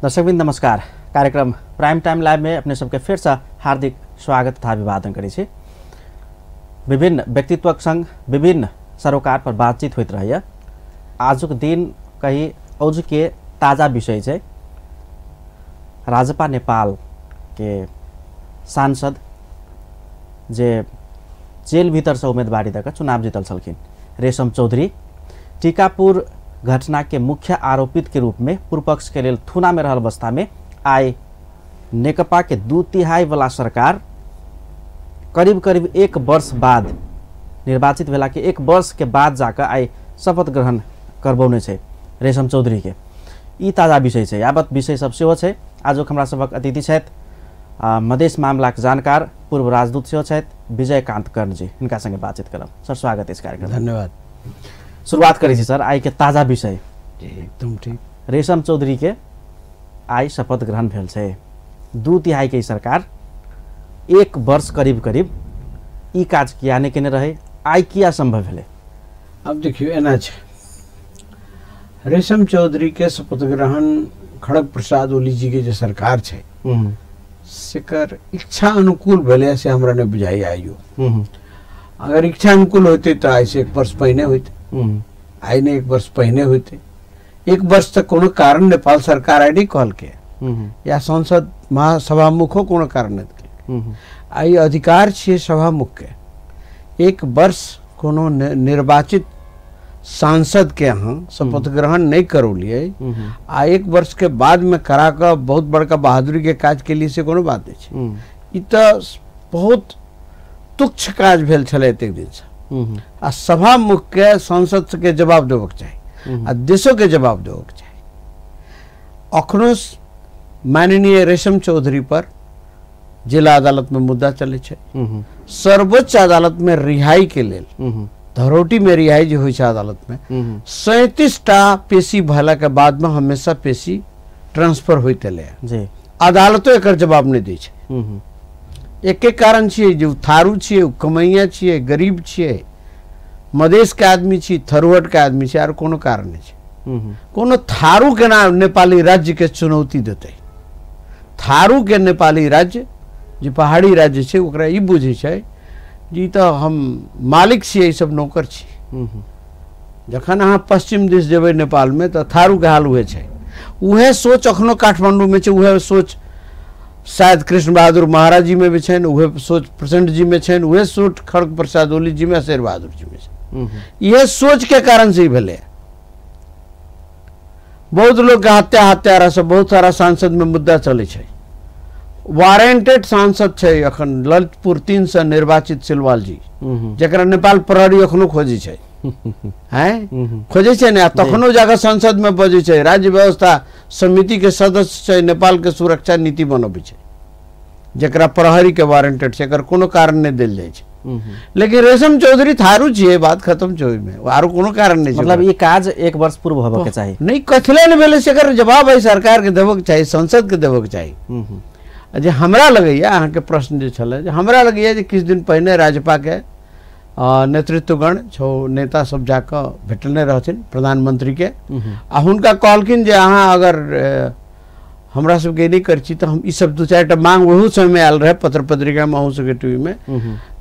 दर्शकवृन्द नमस्कार। कार्यक्रम prime time live में अपने सबके फिर से हार्दिक स्वागत तथा अभिवादन करै छी। विभिन्न व्यक्तित्वक संग विभिन्न सरोकार पर बातचीत होइत रहैया। आजुक दिन कही औजुके ताजा विषय छै राजपा नेपाल के सांसद जे जेल भीतर से उम्मीदवारी दऽ कऽ चुनाव जीतल छलखिन रेशम चौधरी टीकापुर घटना के मुख्य आरोपित के रूप में पूर्व पक्ष के लेल थुना में रहल अवस्था में आइ नेकपा के 2/3 वाला सरकार करीब करीब 1 वर्ष बाद निर्वाचित भेला के 1 वर्ष के बाद जाकर आइ शपथ ग्रहण करबौने छै रेशम चौधरी के। ई ताजा विषय छै, यावत विषय सब सेहो छै। आजुक हमरा सभक अतिथि छथि मधेश मामलाक जानकार पूर्व राजदूत सेहो छथि विजयकांत कर्ण जी, हिनका संगे बातचीत करब। सर स्वागत अछि कार्यक्रम। धन्यवाद। शुरुआत करै छी सर, आइ के ताजा विषय। एकदम ठीक। रेशम चौधरी के आइ शपथ ग्रहण भेल छै। 2/3 के सरकार 1 वर्ष करीब करीब ई काज किया नहि केने रहे, आइ किया संभव भेलै? अब देखियौ एना छै, रेशम चौधरी के शपथ ग्रहण खड़ग प्रसाद ओली जी के जे सरकार छै सेकर इच्छा अनुकूल भेलै से हमरा नहि बुझाइए आइयो। अगर इच्छा अनुकूल होते तो आइ से 1 वर्ष पहिने होते, आइ नहीं 1 वर्ष पहिने होते। 1 वर्ष तक कोनो कारण नेपाल सरकार आइ नहीं कहलकै या संसद महासभामुखो कोनो कारण नहीं देलकै। आइ अधिकार छियै सभामुख के, 1 वर्ष कोनो निर्वाचित सांसद के अहाँ शपथ ग्रहण नहीं करौलियै आ 1 वर्ष के बाद में करा कऽ बहुत बड़का बहादुरी के काज के लिए से कोनो बात नहीं छै। ई तऽ बहुत तुच्छ काज भेल छलै एतेक दिनसँ। आ सभामुख के संसद के जवाब देबक चाही आ देशो के जवाब देबक चाही। अखनो माननीय रेशम चौधरी पर जिला अदालत में मुद्दा चलै छै, सर्वोच्च अदालत में रिहाई के लेल धरौटी में रिहाई जे होइ छै अदालत में 37 टा पेशी भेला के बाद में हमेशा पेशी ट्रांसफर होइत एलै। अदालतो एकर जवाब नहि दै छै। एक एक कारण छियै जे थारू छियै, कमैया छियै, गरीब छियै, मधेश के आदमी छी, थरुहट के आदमी छी, आर कोनो कारण नहि छै। कोनो थारू के नाम नेपाली राज्य के चुनौती देतै। थारू के नेपाली राज्य जे पहाड़ी राज्य छै ओकरा ई बुझै छै जे ई तऽ हम मालिक छियै, ई सब नौकर छी। जखन अहाँ पश्चिम दिस जेबै नेपालमे तऽ थारू के हाल उहे छै। उहे सोच अखनो काठमांडूमे छै, उहे सोच शायद कृष्ण बहादुर महाराज जी में भी छनि, उहे सोच प्रचंड जी में छनि, उहे सोच खड़ग प्रसाद ओली जी में, शेर बहादुर जी में छनि। इहे सोच के कारण से ही भेलै। बहुत लोग के हत्या हत्यारा सब बहुत सारा सांसद में मुद्दा चलै छै। वारंटेड सांसद छै अखन ललितपुर 3 से निर्वाचित सिलवाल जी, जकरा नेपाल प्रहरी अखनो खोजै छै, हैं खोजै छै ने, तखनो जाकर संसद में बजै छै। राज्य व्यवस्था समिति के सदस्य छै, नेपाल के सुरक्षा नीति बनबै छै, जकरा प्रहरी के वारंटेड छै, एकर कोनो कारण नहि देल जाइ छै। लेकिन रेशम चौधरी थारू छियै, बात खत्म छै ओहिमे, आरो कोनो कारण नहि छै। मतलब ई काज 1 वर्ष पूर्व होबऽ के चाही, नहि कथिले नहि भेलै से एकर जवाब है सरकार के देबऽ के चाही, संसद के देबऽ के चाही। जे हमरा लगैया अहाँके प्रश्न जे छलै, जे हमरा लगैया जे किछु दिन पहिने राजपा के नेतृत्वगण छौ नेता सब जाकऽ भेटने रहथिन प्रधानमंत्री के आ हुनका कहलखिन जे अहाँ अगर हमरा सबके नहि करै छी तऽ हम ई सब 2-4 टा मांग ओहू समयमे आयल रहै पत्र पत्रिकामे, अहूँ सबके टी वी में,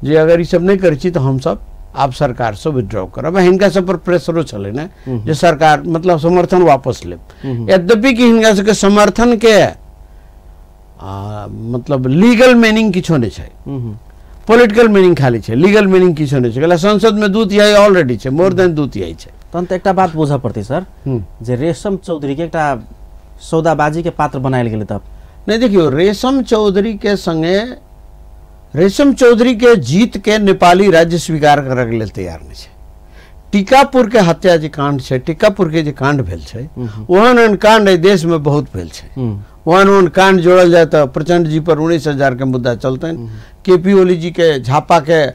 जे अगर ई सब नहि करै छी तऽ हमसब आब सरकार से विड्रॉ करब। हिनका सब पर प्रेशरो छलै ने जे सरकार मतलब समर्थन वापस लेब। यद्यपि कि हिनका सबके समर्थन के मतलब लीगल मीनिंग किछो नहि छै, पॉलिटिकल मीनिंग खाली छै, लीगल मीनिंग किछो नहि छै। संसद में 2/3 ऑलरेडी छै, मोर देन 2/3 छै। तहन तऽ एकटा बात बुझऽ पड़तै सर, जे रेशम चौधरी के एकटा सौदाबाजी के पात्र बनायल गेलै तब नहि। देखियौ रेशम चौधरी के संगे रेशम चौधरी के जीत के नेपाली राज्य स्वीकार करऽ के लेल तैयार नहि छै। टीकापुर के हत्या जे कांड छै, टीकापुर के जे कांड भेल छै, ओहन ओहन कांड एहि देश में बहुत भेल छै। ओहन ओहन कांड जोड़ल जाय तऽ प्रचंड जी पर 19,000 के मुद्दा चलतनि। के पी ओली जी के झापा के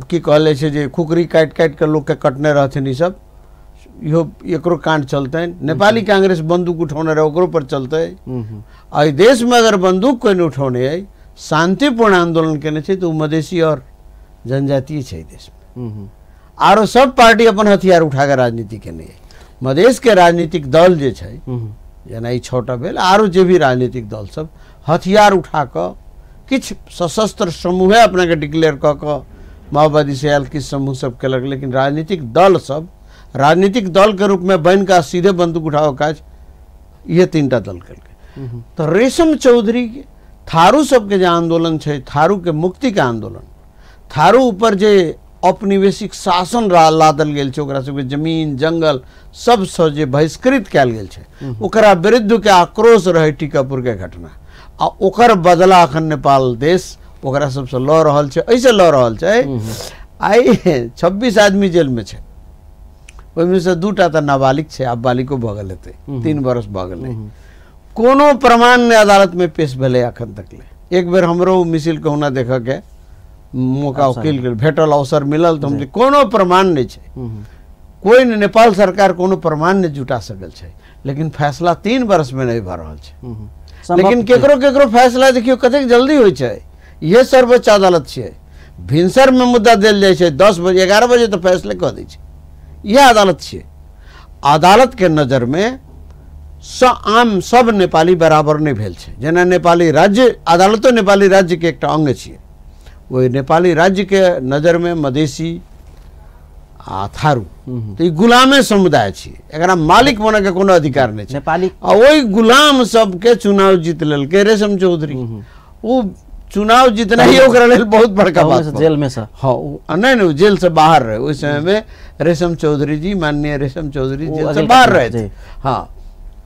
की कहल जाइ छै जे खुकरी काटि काटि के लोक के कटने रहथिन, ई सब इहो एकरो कांड चलतनि। नेपाली कांग्रेस बंदूक उठौने रहे ओकरो पर चलतै। एहि देश में अगर बंदूक कोइ नहि उठौने अइ, शांतिपूर्ण आंदोलन केने छै तऽ ओ मधेशी और जनजातीय छै देश में। आरो सब पार्टी अपन हथियार उठा के राजनीति केने अइ। मधेश के राजनीतिक दल जे छै जेना ई 6टा भेल, आरो जे भी राजनीतिक दल सब हथियार उठा कऽ किछु सशस्त्र समूहे अपनाके डिक्लेयर कऽ कऽ माओवादी से आयल किछु समूह सब केलक, लेकिन राजनीतिक दल सब राजनीतिक दलके रूपमे बनि कऽ सीधे बंदूक उठाओ काज इहे 3टा दल केलकै। तऽ रेशम चौधरी थारू सबके जे आंदोलन छै, थारूके मुक्तिके आंदोलन, थारू ऊपर जे औपनिवेशिक शासन लादल गेल छै, ओकरा सबके जमीन जंगल सबसँ जे बहिष्कृत कयल गेल छै, ओकरा विरुद्धके आक्रोश रहै टीकापुरके घटना, आ ओकर बदला अखन नेपाल देश ओकरा सबसँ लऽ रहल छै। एहिसँ लऽ रहल छै, आइ 26 आदमी जेलमे छै, ओहिमे से 2टा तऽ नाबालिग छै, आब बालिको भऽ गेल हेतै, 3 बरस भऽ गेलै, कोनो प्रमाण नहि अदालतमे पेश भेलै अखन तक ले। एक बेर हमरो मिसिल कहुना देखऽके मौका वकील के भेटल, अवसर मिलल, तऽ हम कोनो प्रमाण नहि छै, कोइ नहि, नेपाल सरकार कोनो प्रमाण नहि जुटा सकल छै, लेकिन फैसला 3 वर्षमे नहि भऽ रहल छै। लेकिन केकरो केकरो फैसला देखियौ कतेक जल्दी होइ छै। इहे सर्वोच्च अदालत छियै, भिनसरमे मुद्दा देल जाइ छै, 10 बजे 11 बजे तऽ फैसले कऽ दै छै। इएह अदालत छियै। अदालतके नजरमे आम सब नेपाली बराबर नहि भेल छै। जेना नेपाली राज्य अदालतो नेपाली राज्यके एकटा अङ्ग छियै, ओहि नेपाली राज्यके नजरमे मधेसी आ थारू तऽ ई गुलामे समुदाय छियै, एकरा मालिक बनऽके कोनो अधिकार नहि छै नेपाली। आ ओहि गुलाम सबके चुनाव जीत लेलकै रेशम चौधरी। ओ चुनाव जीतना ही ओकरा लेल बहुत बड़का बात। जेल में से? हाँ, नहीं नहीं, जेल से बाहर रहे ओहि समय में रेशम चौधरी जी, माननीय रेशम चौधरी जेल से बाहर रहे। हाँ,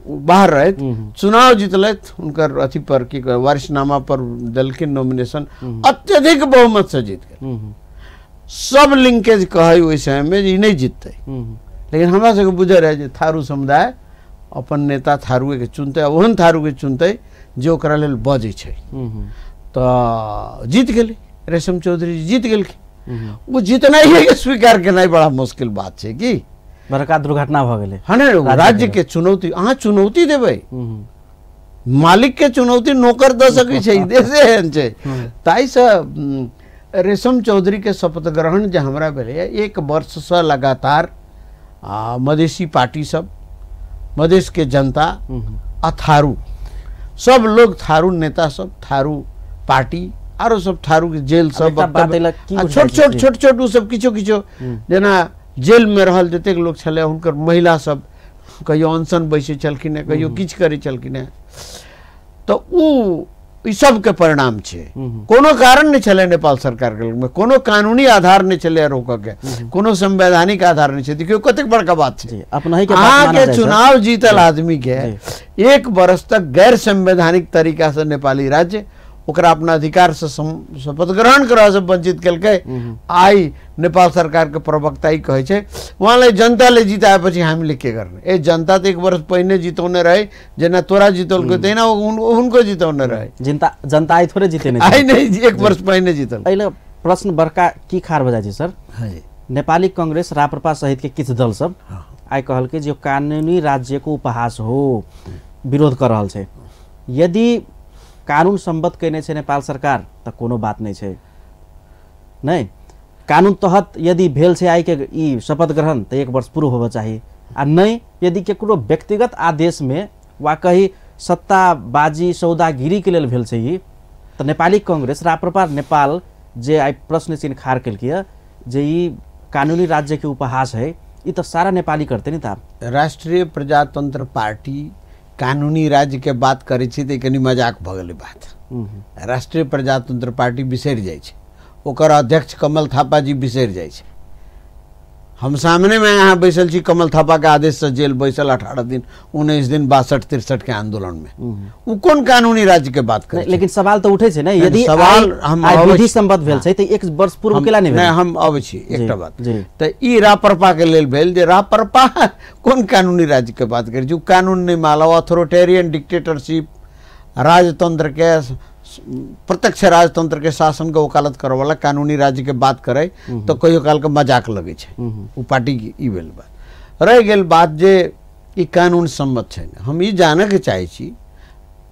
बाहर रहे, चुनाव जीतलथि, हुनकर अथी पर की वारिसनामा पर देलखिन नॉमिनेशन, अत्यधिक बहुमत से जीत गेल। सब लिंकेज कहै ओहि समय में जे ई नहि जीततै, लेकिन हमरा सबके बुझल रहै जे थारू समुदाय अपन नेता थारूएके चुनतै, ओहन थारूके चुनतै जे ओकरा लेल बजै छै। तऽ जीत गेलै रेशम चौधरी, जीत गेलखिन। ओ जीतनाइए स्वीकार केनाइ बड़ा मुश्किल बात छै कि बड़का दुर्घटना भऽ गेलै। हाँ, नहीं, राज्य के चुनौती, अहाँ चुनौती देबै, मालिक के चुनौती नौकर दऽ सकै छै, देशे एहन छै। ताहिसँ रेशम चौधरी के शपथ ग्रहण जे हमरा भेलैए, 1 वर्षसँ लगातार मधेसी पार्टी सब, मधेस के जनता आ थारू सब लोग, थारू नेता सब, थारू पार्टी आरो सब थारू के जेल सब, छोट छोट छोट छोट ओ सब किछो किछो, जेना जेल में रहल जतेक लोग छलै हुनकर महिला सब कहियो अनशन बैसै छलखिन हेँ, कहियो किछु करै छलखिन हेँ, तऽ ओ ई सबके परिणाम छै। कोनो कारण नहि छलै नेपाल सरकारके लगमे, कोनो कानूनी आधार नहि छलै रोकऽके, कोनो संवैधानिक आधार नहि छै। देखियौ कतेक बड़का बात छै। अहाँके चुनाव जीतल आदमीके 1 बरस तक गैर संवैधानिक तरीकासँ नेपाली राज्य ओकरा अपना अधिकार से शपथ ग्रहण करऽ से वंचित केलकै। आइ नेपाल सरकार के प्रवक्ता ई कहै छै उहाँलाई जनताले जिताएपछि हामीले के गर्ने? ए जनता तऽ 1 वर्ष पहिने जितौने रहे, जेना तोरा जितौलकै तहिना हुनको जितौने रहे। जनता आइ थोड़े जितेने, आइ नहि, 1 वर्ष पहिने जितल। एहि प्रश्न बड़का की खार भऽ जाइ छै सर? नेपाली कांग्रेस राप्रपा सहित के किछु दल सब आइ कहलकै जे कानूनी राज्यको उपहास हो, विरोध कऽ रहल छै। यदि कानून सम्बद्ध कयने छै नेपाल सरकार तऽ कोनो बात नहि छै, नहि कानून तहत यदि भेल छै आइ के ई शपथ ग्रहण तऽ 1 वर्ष पूर्व होबऽ चाही, आ नहि यदि केकरो व्यक्तिगत आदेशमे वा कही सत्ताबाजी सौदागिरीके लेल भेल छै ई, तऽ नेपाली कांग्रेस राप्रपा नेपाल जे आइ प्रश्न चिन्ह खाड़ केलकै जे ई कानूनी राज्यके उपहास है, ई तऽ सारा नेपाली करतै ने। तऽ राष्ट्रिय प्रजातंत्र पार्टी कानूनी राज्य के बात करै छी तऽ कनि मजाक भऽ गेलै बात। राष्ट्रीय प्रजातंत्र पार्टी बिसरि जाइ छै, ओकर अध्यक्ष कमल थापा जी बिसरि जाइ छै। हम सामने में यहाँ बैसल छी, कमल थापा के आदेश से जेल बैसल 18 दिन 19 दिन 62 63 के आंदोलन में, उ कोन कानूनी राज्य के बात करे? लेकिन सवाल तो उठे छै ने, यदि सवाल हम विधि सम्बद्ध भेल छै त 1 वर्ष पूर्व केला नहि भेल? नहि, हम अबै छी एकटा बात। त ई राप्रपा के लेल भेल जे राप्रपा कोन कानूनी राज्य के बात करे? जो कानून नहि मानल, अथॉरिटेरियन डिक्टेटरशिप, राजतंत्र के, प्रत्यक्ष राजतंत्र के शासन के वकालत करे वाला कानूनी राज्य के बात करे तो कहियो काल के मजाक लगे छै। उ पार्टी ई भेल बात। रह गेल बात जे ई कानून सम्मत छै, हम ई जाने के चाहै छी,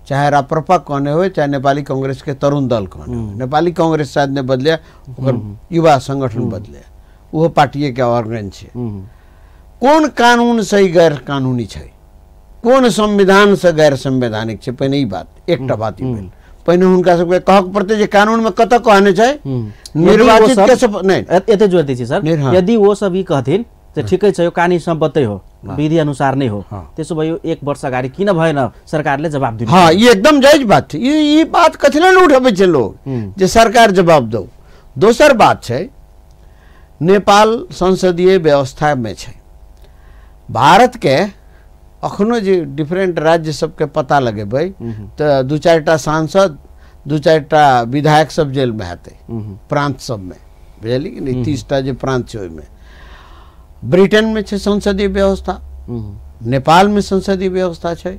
चाहे राप्रपा कहने हो चाहे नेपाली कांग्रेस के तरुण दल कहने हो, नेपाली कांग्रेस शायद नहि बदले, ओकर युवा संगठन बदले, ओहो पार्टीए के ऑर्गन छै। कोन कानून सही गैर कानूनी छै? कोन संविधानसँ गैर संवैधानिक छै? पहिने ई बात, एकटा बात ई भेल। पहिने हुनका सबके कहक पड़तै जे कानूनमे कतऽ कहने छै निर्वाचित के शपथ नहि। एते जोड़ दै छी सर, यदि ओ सब ई कहथिन तऽ ठिकै छ, यो कानुनी सम्पत्ति हो, विधि अनुसार नै हो, त्यसो भए यो एक वर्ष अगाडि किन भएन सरकारले जवाब दिनु? हाँ, ई एकदम जायज बात छै। ई बात कथी लए उठबै छै लोग जे सरकार जवाब दौ। दोसर बात छै, नेपाल संसदीय व्यवस्थामे छै। भारतके अखनो जे डिफरेंट राज्य सबके पता लगेबै तऽ 2-4 टा सांसद, 2-4 टा विधायक सब जेलमे हेतै प्रांत सबमे, बुझलियै कि नहि? 30 टा जे प्रांत छै ओहिमे। ब्रिटेनमे छै संसदीय व्यवस्था, नेपालमे संसदीय व्यवस्था छै,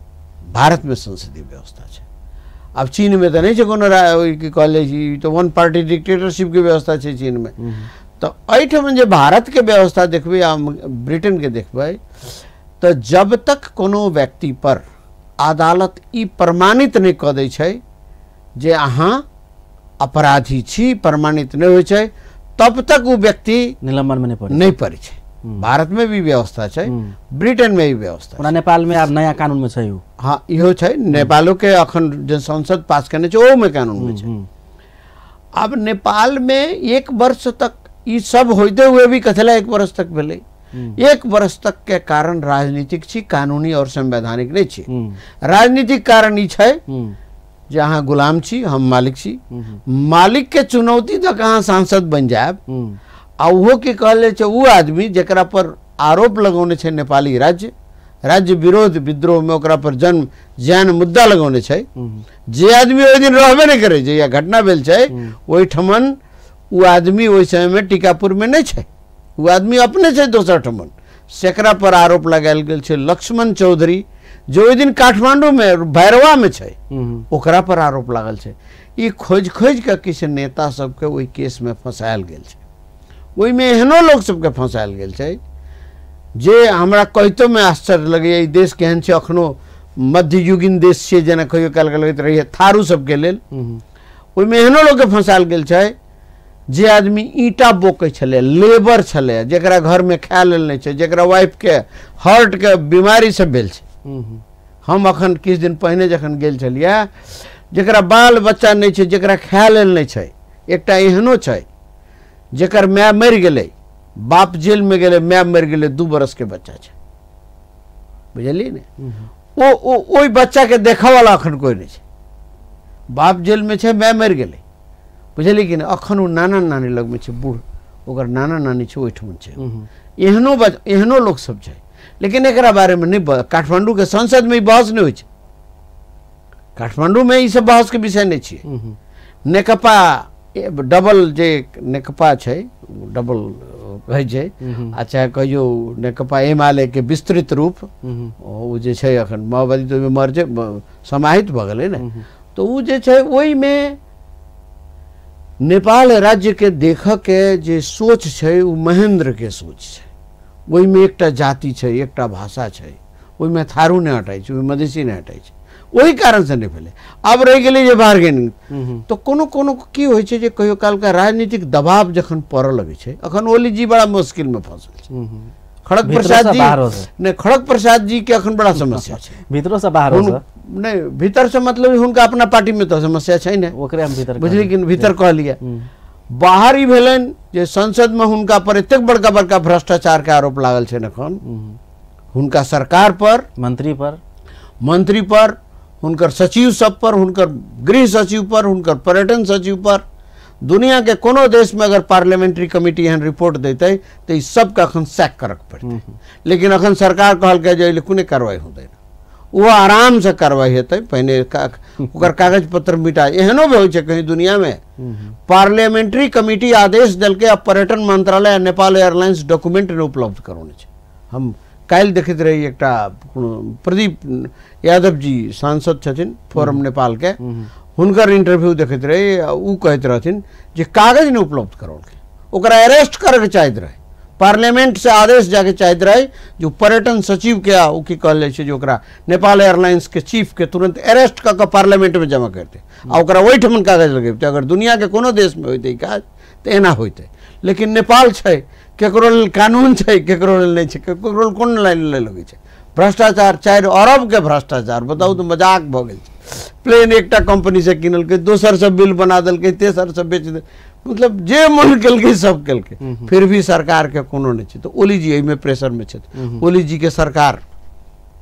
भारतमे संसदीय व्यवस्था छै। आब चीनमे तऽ नहि छै कोनो, की कहल जाइ छै, तऽ वन पार्टी डिक्टेटरशिपके व्यवस्था छै चीनमे। तऽ एहिठाम जे भारतके व्यवस्था देखबै आ ब्रिटेनके देखबै तऽ जब तक कोनो व्यक्ति पर अदालत ई प्रमाणित नहि कऽ दै छै जे अहाँ अपराधी छी, प्रमाणित नहि होइ छै, तब तक ओ व्यक्ति निलंबनमे नहि पड़ै छै। भारतमे भी व्यवस्था छै, ब्रिटेनमे भी व्यवस्था। ओना नेपालमे आब नयाँ कानूनमे छै। हाँ, इहो छै। नेपालोके अखन जे संसद पास केने छै ओहोमे कानूनमे छै। आब नेपालमे 1 वर्ष तक ई सब होइते हुए भी कथी 1 वर्ष तक भेलै? 1 वर्ष तक के कारण राजनीतिक छी, कानूनी और संवैधानिक नहि छी। राजनीतिक कारण ई छै जे अहाँ गुलाम छी, हम मालिक छी। मालिक के चुनौती तक अहाँ सांसद बनि जायब, आ ओहो की कहल जाइ छै, ओ आदमी जकरा पर आरोप लगौने छै नेपाली राज्य, राज्य विरोध विद्रोहमे ओकरा पर जन्म जैन मुद्दा लगौने छै, जे आदमी ओहि दिन रहबे नहि करै छै या घटना भेल छै ओहिठमन, ओ आदमी ओहि समयमे टीकापुरमे नहि छै, ओ आदमी अपने छै दोसर ठमन, सेकरा पर आरोप लगायल गेल छै। लक्ष्मण चौधरी जो ओहि दिन काठमांडूमे भैरवामे छै, ओकरा पर आरोप लागल छै। ई खोजि खोजि कऽ किछु नेता सबके ओहि केसमे फंसायल गेल छै। ओहिमे एहनो लोक सबके फंसायल गेल छै जे हमरा कहितोमे आश्चर्य लगैए, ई देश केहन छै, अखनो मध्ययुगीन देश छियै जेना कहियो कालके लगैत रहैए थारू सबके लेल। ओहिमे एहनो लोकके फंसायल गेल छै जे आदमी ईंटा बोकै छलै, लेबर छलै, जकरा घरमे खाय लेल नहि छै, जकरा वाइफके हार्टके बीमारी सब भेल छै। हम अखन किछु दिन पहिने जखन गेल छलियै, जकरा बाल बच्चा नहि छै, जकरा खाय लेल नहि छै, एकटा एहनो छै जकर माय मरि गेलै, बाप जेलमे गेलै, माय मरि गेलै, 2 बरसके बच्चा छै, बुझलियै ने? ओ ओहि बच्चाके देखऽवला अखन कोइ नहि छै। बाप जेलमे छै, माय मरि गेलै, बुझलियै कि नहि? अखन ओ नाना नानी लगमे छै, बूढ़ ओकर नाना नानी छै ओहिठमन छै। एहनो एहनो लोक सब छै। लेकिन एकरा बारेमे नहि, काठमांडूके संसदमे ई बहस नहि होइ छै, काठमांडूमे ई सब बहसके विषय नहि छियै। नेकपा डबल जे नेकपा छै, डबल कहै छै, आ चाहे कहियौ नेकपा एमाले के विस्तृत रूप, ओ जे छै अखन माओवादी तऽ ओहिमे मर्जे समाहित भऽ गेलै ने, तऽ ओ जे छै ओहिमे नेपाल राज्यके देखऽके जे सोच छै ओ महेन्द्रके सोच छै। ओहिमे एकटा जाति छै, एकटा भाषा छै, ओहिमे थारू नहि हटाइ छै, ओहिमे मधेसी नहि हटाइ छै, ओहि कारणसँ नहि भेलै। आब रहि गेलै जे बार्गेनिंग, तऽ कोनो कोनो की होइ छै जे कहियो कालके राजनीतिक दबाव जखन पड़ऽ लगै छै, अखन ओली जी बड़ा मुश्किलमे फंसल छै। खड़ग प्रसाद जी नहि, खड़ग प्रसाद जी के अखन बड़ा समस्या छै, भीतरोसँ बाहर नहि, भीतरसँ मतलब हुनका अपना पार्टीमे तऽ समस्या छै ने, ओकरे हम भीतर बुझलियै कि भीतर कहलियै। बाहर ई भेलनि जे संसदमे हुनका पर एतेक बड़का बड़का भ्रष्टाचारके आरोप लागल छनि अखन, हुनका सरकार पर, मंत्री पर, हुनकर सचिव सब पर, हुनकर गृह सचिव पर, हुनकर पर्यटन सचिव पर। दुनिया के कोनो देश में अगर पार्लियामेंट्री कमिटी एहन रिपोर्ट देतै तऽ ई सबके अखन सैक करक पड़तै। लेकिन अखन सरकार कहलकै जे एहि कोनो कार्रवाई होतै, ओ आरामसँ कार्रवाई हेतै, पहिने ओकर कागज पत्र मिटा। एहनो भी होइ छै कहीं दुनिया में, पार्लियामेंट्री कमिटी आदेश देलकै आ पर्यटन मंत्रालय आ नेपाल एयरलाइंस डॉक्यूमेंट नहि उपलब्ध करौने छै। हम काल्हि देखैत रही एकटा कोनो प्रदीप यादव जी सांसद छथिन फोरम नेपालके, हुनकर इंटरव्यू देखैत रही, ओ कहैत रहथिन जे कागज नहि उपलब्ध करौलकै, ओकरा अरेस्ट करैके चाहैत रहै, पार्लियामेंट से आदेश जाके चाहैत रहै जो पर्यटन सचिव के ओ की कहल जाइ छै जे ओकरा नेपाल एयरलाइंस के चीफ के तुरंत अरेस्ट कऽ कऽ पार्लियामेंट में जमा करतै आ ओकरा ओहिठमन कागज लगेबतै। अगर दुनिया के कोनो देश में होइतै काज तऽ एना होइतै, लेकिन नेपाल छै, केकरो लेल कानून छै, केकरो लेल नहि छै, केकरो लेल कोन लाइन लगै छै। भ्रष्टाचार 4 अरब के भ्रष्टाचार, बताउ तऽ मजाक भऽ गेल। प्लेन एकटा कंपनी से किनलकै, दोसर से बिल बना देलकै, तेसर से बेच देलकै, मतलब जे मन केलकै सब केलकै, फिर भी सरकार के कोनो नहि छै। तऽ ओली जी एहिमे प्रेशर में छथि। ओली जी के सरकार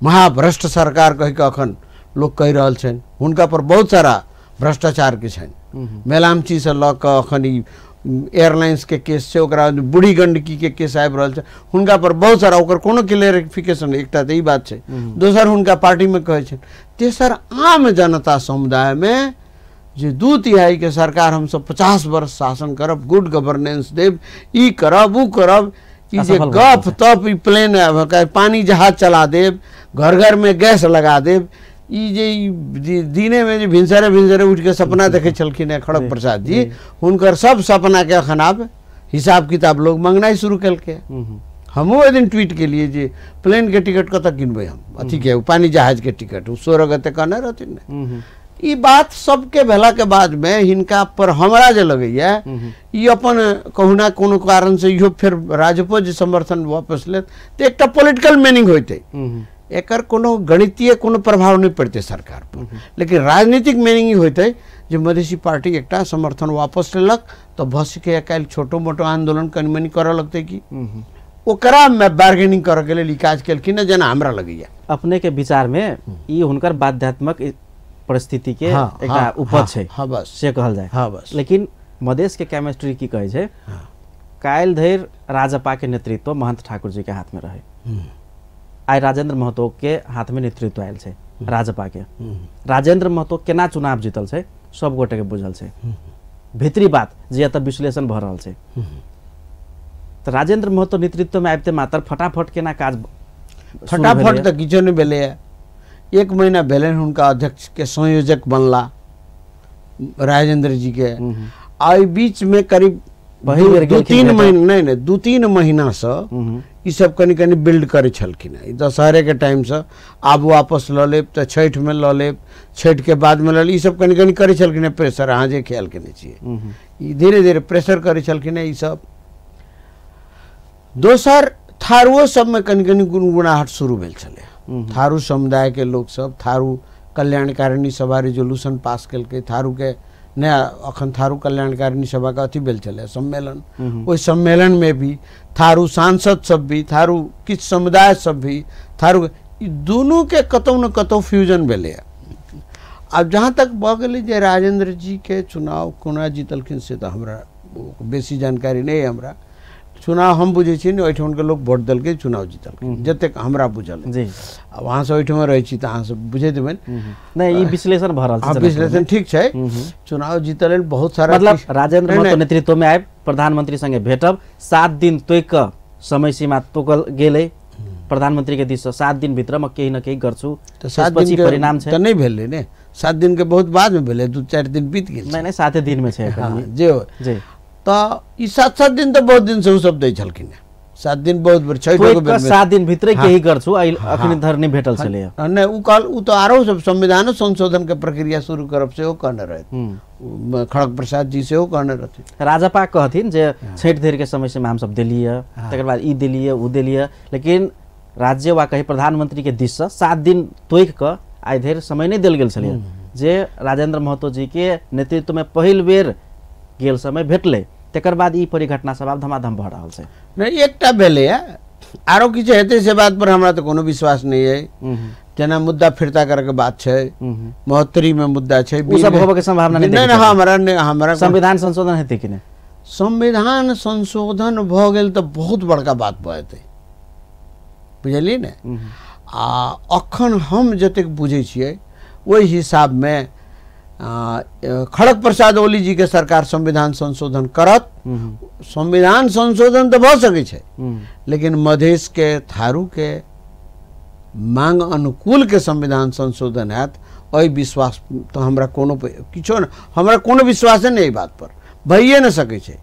महाभ्रष्ट सरकार कहि कऽ अखन लोक कहि रहल छनि, हुनका पर बहुत सारा भ्रष्टाचार के छनि। मेलामची से लऽ कऽ अखन ई एयरलाइंस के केस छै, ओकरा बूढ़ी गंडकी के केस आबि रहल छै, हुनका पर बहुत सारा, ओकर कोनो क्लेरिफिकेशन एकटा तऽ ई बात छै। दोसर हुनका पार्टीमे कहै छनि। तेसर आम जनता समुदायमे जे 2/3 के सरकार हमसब 50 वर्ष शासन करब, गुड गवर्नेंस देब, ई करब ओ करब, ई जे गप तप, ई प्लेन पानी जहाज चला देब, घर घर में गैस लगा देब, ई जे दिने में जे भिनसरे भिनसरे उठि के सपना देखै छलखिन हेँ खड़ग प्रसाद जी, हुनकर सब सपना के अखन आब हिसाब किताब लोग मंगनाइ शुरू केलकै। हमहूँ ओहि दिन ट्वीट केलिए जे प्लेन के टिकट कतऽ किनबै हम, अथी के पानी जहाज के टिकट, ओ 16 गते कहने रहथिन ने। ई बात सबके भेला के बाद में हिनका पर हमरा जे लगैया ई अपन कहुना कोनो कारण से इहो फेर राजपो जे समर्थन वापस लेत तऽ एकटा पॉलिटिकल मीनिंग होइतै, एकर कोनो गणितीय कोनो प्रभाव नहि पड़तै सरकार पर, लेकिन राजनीतिक मीनिंग ई होइतै जे मधेसी पार्टी एकटा समर्थन वापस लेलक तऽ भऽ सकैए काल्हि छोटो मोटो आंदोलन कनि मनि करऽ लगतै कि ओकरा में बार्गेनिंग करऽ के लेल ई काज केलखिन जेना हमरा लगैया। अपने के विचार में ई हुनकर बाध्यात्मक परिस्थिति के एकटा उपज छै, बस से कहल जाय। बस। लेकिन मधेश के केमिस्ट्री की कहै छै, काल्हि धरि राजपा के नेतृत्व महंत ठाकुर जी के हाथ में रहे, आइ राजेंद्र महतो के हाथ में नेतृत्व आयल छै राजपा के। राजेंद्र महतो केना चुनाव जीतल छै सब गोटे के बुझल छै, भीतरी बात जे एतऽ विश्लेषण भऽ रहल छै। तऽ राजेंद्र महतो नेतृत्व में आबिते मात्र फटाफट केना काज, फटाफट तऽ किछो नहि भेलैए। 1 महीना भेलनि हुनका अध्यक्ष के संयोजक बनला राजेंद्र जी के, आ एहि बीच में करीब 2-3 महीना नहीं नहीं 2-3 महीना से ई सब कनि कनि बिल्ड करै छलखिन हेँ। दशहरे के टाइमसँ आब वापस लऽ लेब तऽ छठिमे लऽ लेब, छठिके बादमे लऽ लेब, ई सब कनि कनि करै छलखिन हेँ प्रेशर। अहाँ जे ख्याल केने छियै ई धीरे धीरे प्रेशर करै छलखिन हेँ ई सब। दोसर थारुओ सबमे कनि कनि गुनगुनाहट शुरू भेल छलै। थारू समुदाय के लोक सब थारू कल्याणकारिणी सभा रेजोल्यूशन पास केलकै, थारू के नया अखन थारू कल्याणकारिणी सभा के अथी भेल छलै सम्मेलन, ओहि सम्मेलन में भी थारू सांसद सब भी, थारू किछु समुदाय सब भी, थारू ई दुनू के कतौ न कतौ फ्यूजन भेलैए। आब जहाँ तक भऽ गेलै जे राजेंद्र जी के चुनाव कोना जीतलखिन से तऽ हमरा बेसी जानकारी नहि अइ। हमरा चुनाव हम बुझै छियै ने ओहिठामके लोक वोट देलकै चुनाव जीतलकै, जतेक हमरा बुझल जी। आब अहाँ सब ओहिठाम रहै छी तऽ अहाँ सब बुझैत हेबै। नहि ई विश्लेषण भऽ रहल छै, विश्लेषण ठीक छै। चुनाव जीतल लेल बहुत सारा मतलब राजेंद्र महतो नेतृत्व में आबि प्रधानमंत्री संगे भेटब, 7 दिन तोकि कऽ समय सीमा तोकल गेलै प्रधानमंत्री के दिस, 7 दिन भित्र म केही न केही गर्छु, तऽ 7 दिन परिणाम छै तऽ नहि भेलै ने, 7 दिन के बहुत बाद में भेलै, 2-4 दिन बीत गेल। नहि नहि 7 दिन में छै जे जी। तऽ ई 7-7 दिन तऽ बहुत दिन से ओ सब दै छलखिन हेँ, 7 दिन बहुत बेर छठि 7 दिन भित्रै केही गर्छु, अखन धरि नहि भेटल छलै। नहि ओ कहल, ओ तऽ आरो सब संविधानो संशोधन के प्रक्रिया शुरू करब सेहो कहने रहथि, खड़ग प्रसाद जी सेहो कहने रहथिन। राजपा कहथिन जे छठि धरि के समय सीमा हमसब देलियै, तकर बाद ई देलियै ओ देलियै, लेकिन राज्य वा कही प्रधानमंत्री के दिससँ 7 दिन तोकि कऽ आइ धरि समय नहि देल गेल छलै जे राजेंद्र महतो जी के नेतृत्व में पहिल बेर गेल समय भेटलै, तकर बाद ई परिघटना सब आब धमाधम भऽ रहल छै। नहि एकटा भेलैए, आरो किछु हेतै से बात पर हमरा तऽ कोनो विश्वास नहि अइ। जेना मुद्दा फिर्ता करैके बात छै, महोत्तरीमे मुद्दा छै, ओ सब होबऽके संभावना नहि। नहि हमरा नहि, हमरा संविधान संशोधन हेतै कि नहि? संविधान संशोधन भऽ गेल तऽ बहुत बड़का बात भऽ जेतै, बुझलियै ने। आ अखन हम जतेक बुझै छियै ओहि हिसाबमे खड़ग प्रसाद ओली जी के सरकार संविधान संशोधन करत। संविधान संशोधन तऽ भऽ सकै छै, लेकिन मधेश के थारू के मांग अनुकूल के संविधान संशोधन हैत एहि विश्वास तऽ हमरा कोनो किछो नहि, हमरा कोनो विश्वासे नहि एहि बात पर, भइए नहि सकै छै,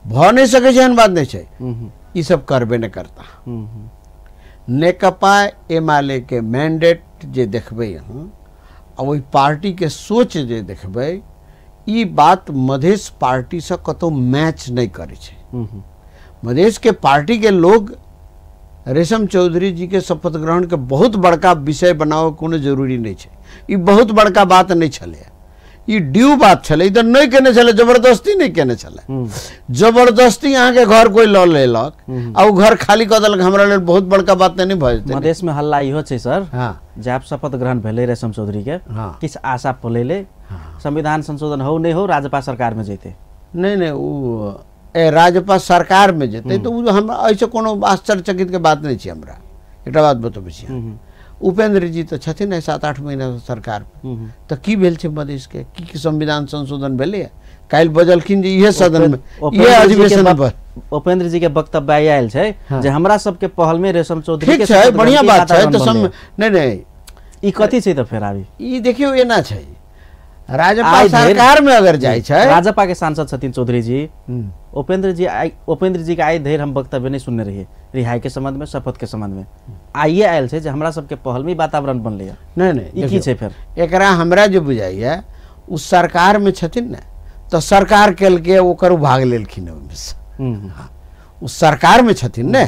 भऽ नहि सकै छै एहन बात नहि छै, ई सब करबे नहि करता। नेकपा एमाले के मैंडेट जे देखबै अहाँ आ ओहि पार्टी के सोच जे देखबै, ई बात मधेश पार्टीसँ कतौ मैच नहि करै छै। मधेश के पार्टी के लोग रेशम चौधरी जी के शपथ ग्रहण के बहुत बड़का विषय बनाओ कोनो जरूरी नहीं छै। ई बहुत बड़का बात नहीं छलै, ई ड्यू बात छलै। ई तऽ नहि केने छलै, जबरदस्ती नहि केने छलै। जबरदस्ती अहाँके घर कोइ लऽ लेलक आ ओ घर खाली कऽ देलक, हमरा लेल बहुत बड़का बात तऽ नहि भऽ जेतै। मधेश में हल्ला इहो छै सर, जब शपथ ग्रहण भेलै रेशम चौधरी के, किछु आशा पलेलै संविधान संशोधन हो नहीं हो राजपा सरकार में जैते। नहीं नहीं, ओ राजपा सरकार में जेतै तऽ ओ हमरा एहिसँ कोनो आश्चर्यचकित के बात नहीं छै। हमरा एकटा बात बतबै छी, उपेंद्र जी तऽ छथिन 7-8 महीना सरकार, तऽ की भेल छै मधेश के, की की संविधान संशोधन भेलै? काल्हि बजलखिन जे इहे सदन में इहे अधिवेशन पर उपेंद्र जी के वक्तव्य आयल छै जे हमरा सबके पहल में रेशम चौधरी के छै, बढ़िया बात छै। तऽ नहीं नहीं, ई कथी छै तऽ फेर आबी ई देखियौ एना छै, राजपा सरकार में अगर जाइ छै, राजपा के सांसद छथिन चौधरी जी, उपेंद्र जी उपेंद्र जी के आइ धरि हम वक्तव्य नहीं सुनने रहिए रिहाई के संबंध में, शपथ के संबंध में। आइए आयल छै जे हमरा सबके पहल में वातावरण बनलै। नहीं नहीं, ई की छै फेर? एकरा हमरा जे बुझाइया उ सरकार में छथिन ने, तऽ सरकार केलकै ओकर भाग लेलखिन ओहिमे से। उ सरकार में छथिन ने,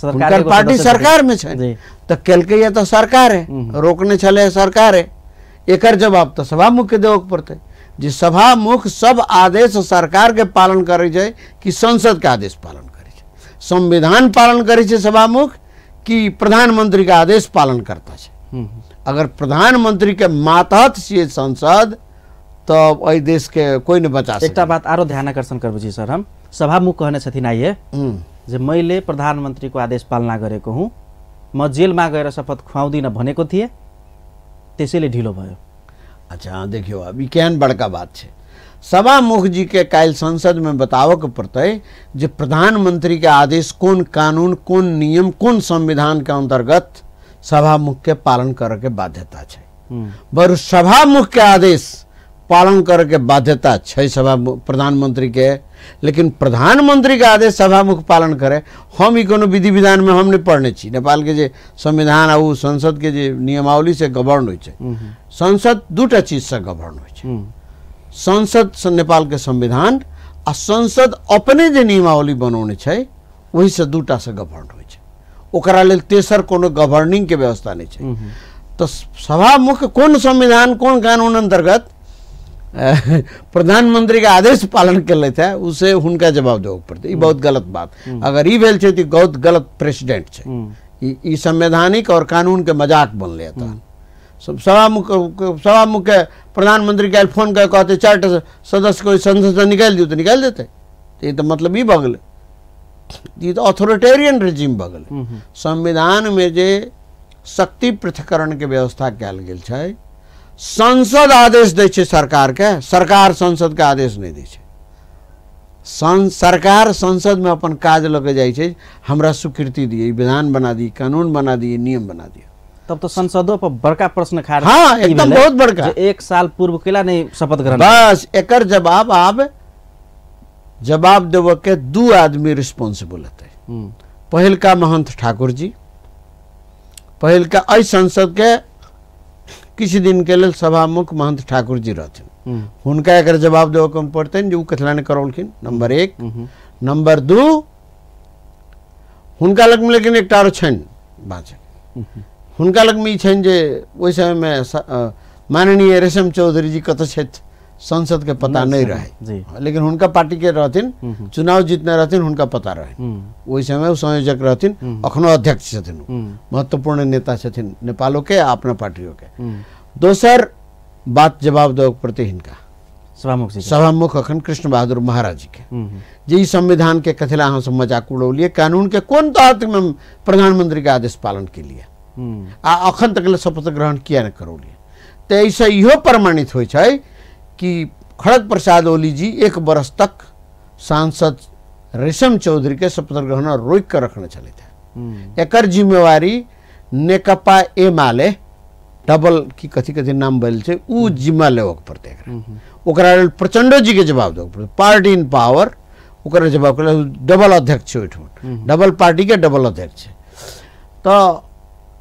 हुनकर पार्टी सरकार में छै, तऽ केलकै या तऽ सरकार है, रोकने छलै सरकार है। एकर जवाब तऽ सभामुख के देबऽ पड़तै जे सभामुख सब आदेश सरकार के पालन करै छै कि संसद के आदेश पालन करै छै, संविधान पालन करै छै सभामुख कि प्रधानमंत्री के आदेश पालन करता छै। अगर प्रधानमंत्री के मातहत छियै संसद तऽ एहि देश के कोई नहीं बचा सकै। एकटा बात आरो ध्यान आकर्षण करबै छी सर, हम सभामुख कहने छथिन आइए जे मैले प्रधानमन्त्रीको आदेश पालना गरेको हुँ, म जेलमा गएर शपथ खुवाउँदिनँ भनेको थिएँ, त्यसैले ढिलो भयो। अच्छा देखियौ, अब ई केहन बड़का बात छै। सभामुख जी के काल्हि संसद में बताबऽ के पड़तै जे प्रधानमंत्री के आदेश कोन कानून, कोन नियम, कोन संविधान के अंतर्गत सभामुख के पालन करे के बाध्यता छै। बरु सभामुख के आदेश पालन करे के बाध्यता छै सभा प्रधानमंत्री के, लेकिन प्रधानमंत्री के आदेश सभामुख पालन करे, हम ई कोनो विधि विधान में हम नहीं पढ़ने छी। नेपाल के जे संविधान आ उ संसद के जे नियमावली से गवर्न होइ छै। संसद दूटा चीज से गवर्न होइ छै, संसद नेपाल के संविधान आ संसद अपने जे नियमावली बनौने छै ओहि से दूटा से गवर्न होइ छै। ओकरा लेल तेसर कोनो गवर्निंग के व्यवस्था नहीं छै। तऽ सभामुख कोन संविधान कोन कानून अंतर्गत प्रधानमंत्री के आदेश पालन केलथि है, उसे हुनका जवाब देबऽ पड़तै। ई बहुत गलत बात, अगर ई भेल छै तऽ बहुत गलत प्रेसिडेंट छै। ई संवैधानिक और कानून के मजाक बनलै। तहन सभामुख के प्रधानमंत्री के फोन कऽ कहतै 4टा सदस्य को संसद से निकालि दियौ तऽ निकालि देतै। ई तऽ मतलब ई भऽ गेलै, ई तऽ ऑथोरिटेरियन रेजिम भऽ गेलै। संविधान में जे शक्ति पृथक्करण के व्यवस्था कयल गेल छै, संसद आदेश दै छै सरकार के, सरकार संसद के आदेश नहीं दै छै। सरकार संसद में अपन काज लऽ के जाइ छै, हमरा स्वीकृति दिए, विधान बना दिए, कानून बना दिए, नियम बना दिए। तब तो संसदों पर बड़का प्रश्न खाड़। हाँ एकदम बहुत बड़का। 1 साल पूर्व केला नहीं शपथ ग्रहण, बस एकर जवाब आब जवाब देबऽ के 2 आदमी रिस्पॉन्सिबल हेतै। पहिलका महंत ठाकुर जी, पहिलका एहि संसद के किछु दिन के लेल सभामुख महंत ठाकुर जी रहथिन, हुनका एकर जवाब देबऽ के पड़तनि जे ओ कथिला नहि करौलखिन, नंबर 1। नंबर 2, हुनका लगमे लेकिन एकटा आरो छनि बाँचल, हुनका लगमे ई छनि जे ओहि समयमे माननीय रेशम चौधरी जी कतऽ छथि संसद के पता नहीं रहे, लेकिन हुनका पार्टी के रहथिन, चुनाव जीतने रहथिन, हुनका पता रहे। ओहि समय ओ संयोजक रहथिन, अखनो अध्यक्ष छथिन, महत्वपूर्ण नेता छथिन नेपालो के आ अपना पार्टियों के। दोसर बात जवाब देबऽ पड़तै हिनका सभामुख अखन कृष्ण बहादुर महाराज जी के, जे ई संविधान के कथिला अहाँ सब मजाक उड़ौलियै, कानून के कोन तहत में प्रधानमंत्री के आदेश पालन के लिए आ अखन तक ले शपथ ग्रहण किया नहि करौलियै। तऽ एहिसँ इहो प्रमाणित होइ छै कि खड़ग प्रसाद ओली जी 1 बरस तक सांसद रेशम चौधरी के शपथ ग्रहण रोकि कऽ रखने छलथि। एकर जिम्मेवारी नेकपा एमाले डबल की कथी कथी नाम भेल छै उ जिम्मा लेबऽ पड़तै एकरा। ओकरा लेल प्रचंडो जी के जवाब देबऽ पड़तै, पार्टी इन पावर ओकरा जवाब डबल अध्यक्ष छै ओहिठाम, डबल पार्टी के डबल अध्यक्ष छै। तऽ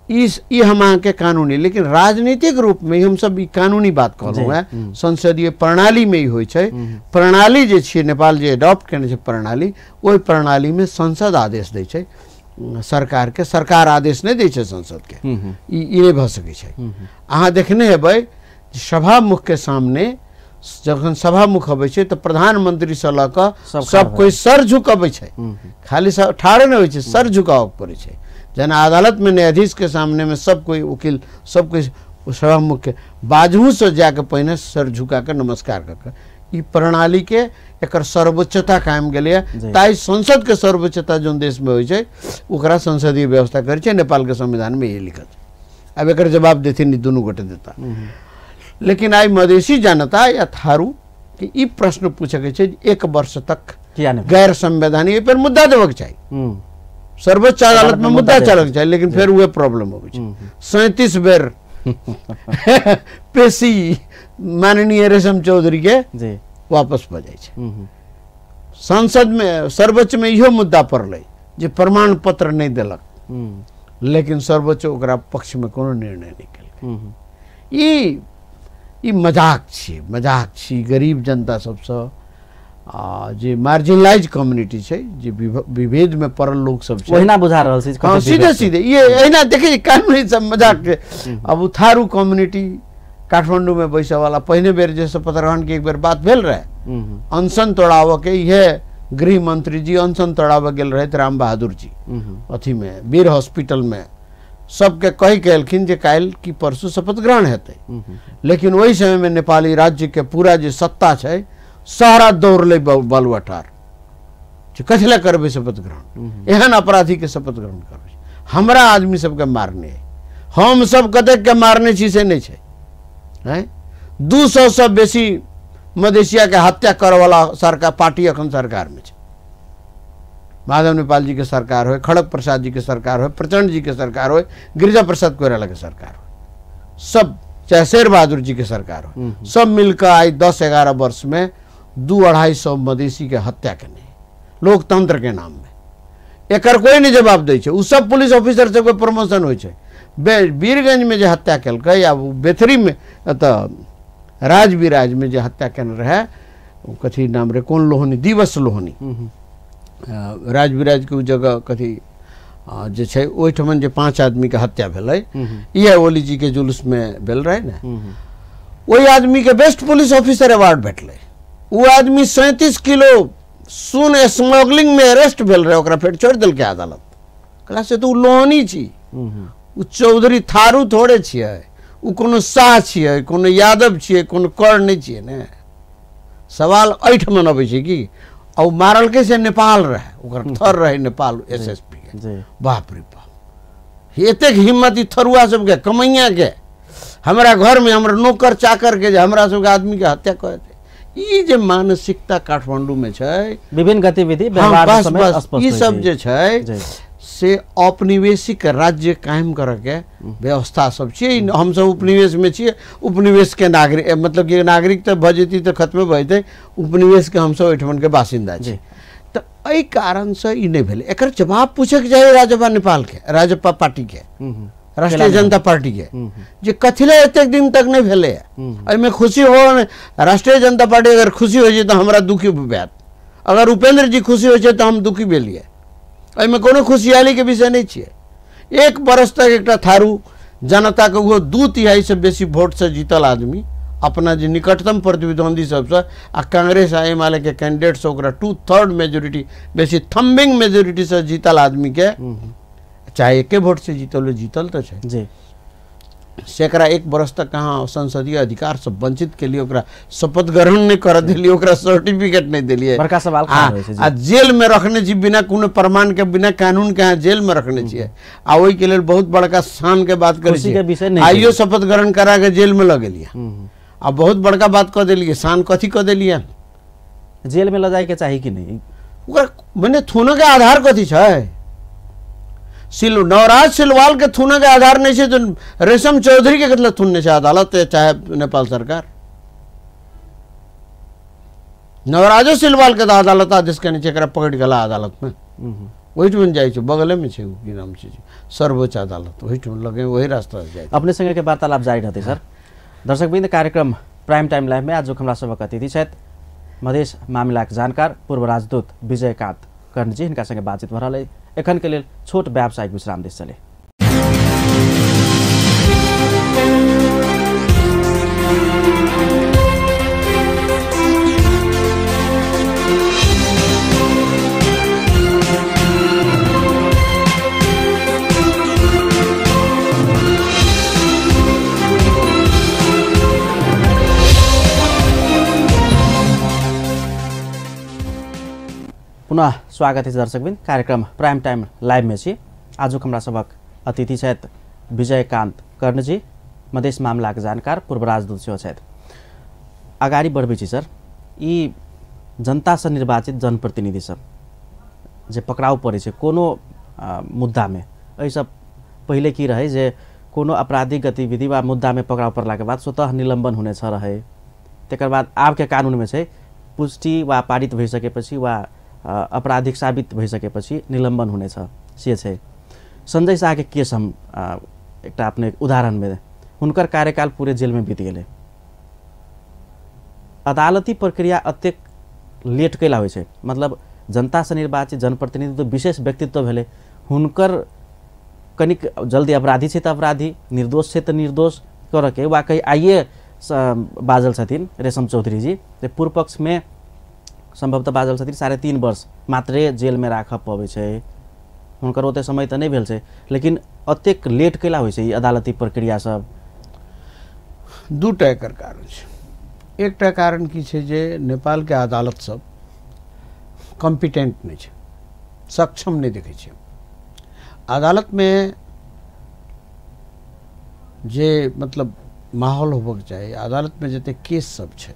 ई हम अहाँके कानूनी, लेकिन राजनीतिक रूप में हम सब ई कानूनी बात कहलहुँ हेँ, संसदीय प्रणाली में ई होइ छै। प्रणाली जे छियै नेपाल जे एडॉप्ट केने छै प्रणाली, ओहि प्रणाली में संसद आदेश दै छै। सरकार के सरकार आदेश नहि दै छै संसद के, ई नहि भऽ सकै छै। अहाँ देखने हेबै सभामुख के सामने जखन सभामुख अबै छै तऽ प्रधानमंत्री से लऽ कऽ सब कोइ सर झुकबै छै, खाली ठाढ़े नहि होइ छै, सर झुकाबऽ पड़ै छै। जेना अदालत में न्यायाधीश के सामने में सब कोई वकील सब कोई सभामुख के बाजू से जाके पहिने सर झुका के नमस्कार कऽ के ई प्रणाली के एकर सर्वोच्चता कायम गेलैए। ताहि संसद के सर्वोच्चता जोन देश में होइ छै ओकरा संसदीय व्यवस्था करै छै। नेपाल के संविधान में यही लिखल छै। आब एकर जवाब देथिन दुनू गोटे देता, लेकिन आइ मधेसी जनता या थारू के ई प्रश्न पूछे छै 1 वर्ष तक गैर संवैधानिक पर मुद्दा देबक चाही, सर्वोच्च अदालत में मुद्दा चलक चाही, लेकिन फेर उहे प्रॉब्लम होबै छै। 37 बेर पेशी माननीय रेशम चौधरी के वापस भऽ जाइ छै। संसद में सर्वोच्च में इहो मुद्दा पड़लै जे प्रमाण पत्र नहि देलक, लेकिन सर्वोच्च ओकरा पक्ष में कोनो निर्णय नहि केलकै। ई मजाक छी, मजाक छी गरीब जनता सबसँ, आ जे मार्जिनलाइज कम्युनिटी छै, जे विभेद में पड़ल लोक सब छै, ओहिना बुझा रहल छै। हाँ, सीधे सीधे ये एहिना देखै कानूनी सब मजाक के। अब उ थारू कम्युनिटी काठमांडू में बैसऽ वाला पहिने बेर जे शपथ ग्रहण के एक बेर बात भेल रहे अनशन तोड़ाबऽ के, इहे गृह मंत्री जी अनशन तोड़ाबऽ गेल रहे राम बहादुर जी अथी में वीर हॉस्पिटल में, सबके कहि के एलखिन जे काल्हि कि परसू शपथ ग्रहण हेतै, लेकिन ओहि समय में नेपाली राज्य के पूरा जे सत्ता छै सारा दौड़लै बालुआटार कथी लए करबै शपथ ग्रहण, एहन अपराधी के शपथ ग्रहण करबै, हमरा आदमी सबके मारने है, हम सब कतेक के मारने छी से नहि छै। 200 से बेसी मधेसिया के हत्या करऽ वाला सरकार पार्टी अखन सरकार में छै। माधव नेपाल जी के सरकार हो, खड़ग प्रसाद जी के सरकार हो, प्रचंड जी के सरकार हो, गिरिजा प्रसाद कोइराला के सरकार हो, सब चाहे शेर बहादुर जी के सरकार हो, सब मिलकर आई 10-11 वर्ष में 200-250 मधेसी के हत्या केने लोकतंत्र के नाम में। एकर कोई नहीं जवाब दै छै। उ सब पुलिस ऑफिसर सबके प्रमोशन होइ छै। वीरगंज में जे हत्या केलकै या बेथरी में एतऽ राजविराज में जे हत्या केने रहे, कथी नाम रहे, कोन लोहनी, दिवस लोहनी, राजविराज के उ जगह कथी जे छै ओहिठमन जे 5 आदमी के हत्या भेलै, इएह ओली जी के जुलूस में भेल रहे ने, ओहि आदमी के बेस्ट पुलिस ऑफिसर अवार्ड भेटलै। ओ आदमी 37 किलो सोन स्मगलिंग में अरेस्ट भेल रहे, ओकरा फेर छोड़ि देलकै अदालत। कहला से तऽ ओ लोहनी छी, ओ चौधरी थारू थोड़े छियै, ओ कोनो शाह छियै, कोनो यादव छियै, कोनो कर्ण नहि छियै ने। सवाल एहिठमन अबै छै कि आ ओ मारलकै से नेपाल रहे, ओकर थर रहे नेपाल एसएसपी के। बाप रे बाप, एतेक हिम्मत ई थरुआ सबके, कमैया के, हमरा घरमे हमरा नौकर चाकर के जे हमरा सबके आदमी के हत्या कऽ देतै। ई जे मानसिकता काठमांडू में छै, विभिन्न गतिविधि ई सब जे छै से औपनिवेशिक राज्य कायम करऽ के व्यवस्था सब छियै। हमसब उपनिवेश में छियै, उपनिवेश के नागरिक, मतलब कि नागरिक तऽ भऽ जेतै तऽ खत्मे भऽ जेतै, उपनिवेश के हमसब ओहिठमन के बासिन्दा छी। तऽ एहि कारणसँ ई नहि भेलै। एकर जवाब पूछैके चाही राजपा नेपाल के, राजपा पार्टी के, राष्ट्रीय जनता पार्टी के, जे कथी लए एतेक दिन तक नहि भेलै। एहिमे खुशी हो, राष्ट्रीय जनता पार्टी अगर खुशी होइ छै तऽ हमरा दुखी भेल, अगर उपेंद्र जी खुशी होइ छै तऽ हम दुखी भेलियै। एहिमे कोनो खुशहाली के विषय नहीं छियै। 1 बरस तक एकटा थारू जनता के ओहो 2/3 से बेसी वोट से जीतल आदमी अपना जे निकटतम प्रतिद्वंदी सबसँ आ कांग्रेस आ एमाले के कैंडिडेट से ओकरा 2/3 मेजोरिटी बेसी थम्बिंग मेजोरिटी से जीतल आदमी के, चाहे एके वोट से जीतल जीतल तो छै जी, से एकरा 1 बरस तक कहाँ संसदीय अधिकार से वंचित के लिए ओकरा शपथ ग्रहण नहीं कर दिलियै, ओकरा सर्टिफिकेट नहीं दिलियै, बड़का सवाल आ जेल में रखने छी बिना कोनो प्रमाण के, बिना कानून के अहाँ जेल में रखने छियै। आ ओहि के लेल बहुत बड़का शान के बात करै छी। आइयो शपथ ग्रहण करा के जेल में लऽ गेलियै, आ बहुत बड़का बात कऽ देलियै, शान कथी कऽ देलियै? जेल में लऽ जाय के चाही कि नहीं? ओकरा मने थूनो के आधार कथी छै? नवराज सिलवाल के थूने के आधार नहीं है तो रेशम चौधरी के कतला थूनने से अदालत चाहे नेपाल सरकार। नवराजो सिलवाल के अदालत आदेश के नीचे पकड़ गला अदालत में, ओहिठमन जाइ छै, बगले में छै की नाम छै सर्वोच्च अदालत, ओहिठमन लगे वही रास्ता से जाइ। अपने संगे के वार्तालाप जारी रहतै सर। दर्शकवृन्द, कार्यक्रम प्राइम टाइम लाइव में आज हमरा सबक अतिथि छथि मधेश मामिलाक जानकार पूर्व राजदूत विजयकान्त कर्णजी, हिनका संगे बातचीत भऽ रहल। एखन के लेल छोट व्यावसायिक विश्राम दिस चले। पुनः स्वागत है दर्शकवृन्द, कार्यक्रम प्राइम टाइम लाइव में छी। आजुक हमरा सभक अतिथि छथि विजयकांत कर्णजी, मधेश मामलाके जानकार, पूर्व राजदूत सेहो छथि। अगाडि बढ़बै छी सर, ई जनतासँ निर्वाचित जनप्रतिनिधि सब जे पकड़ाव पड़ै छै कोनो मुद्दामे, एहिसँ पहिले की रहै जे कोनो आपराधिक गतिविधि वा मुद्दामे पकड़ाव पड़लाके बाद स्वतः निलम्बन हुने छ रहै। तकर बाद आबके कानूनमे छै पुष्टि वा पारित भइ सकेपछि वा आपराधिक साबित भइ सकेपछि निलम्बन हुनेछ, से छै। संजय शाहके केस हम एकटा अपने उदाहरणमे, हुनकर कार्यकाल पूरे जेलमे बीत गेलै। अदालती प्रक्रिया अतेक लेट कैला होइ छै? मतलब जनतासँ निर्वाचित जनप्रतिनिधि तऽ विशेष व्यक्तित्व भेलै, हुनकर कनिक जल्दी अपराधी छै तऽ अपराधी, निर्दोष छै तऽ निर्दोष करऽके वा कहीं आइए बाजल छथिन रेशम चौधरी जी जे पूर्व पक्षमे संभवतः बाजल छथिन 3.5 वर्ष मात्रे जेलमे राखऽ पबै छै, हुनकर ओते समय तऽ नहि भेल छै, लेकिन अतेक लेट कैला होइ छै ई अदालती प्रक्रिया सब? दूटा एकर कारण छै। एकटा कारण की छै जे नेपालके अदालत सब कॉम्पिटेंट नहि छै, सक्षम नहि देखै छै। अदालतमे जे मतलब माहौल होबक चाही, अदालतमे जते केस सब छै,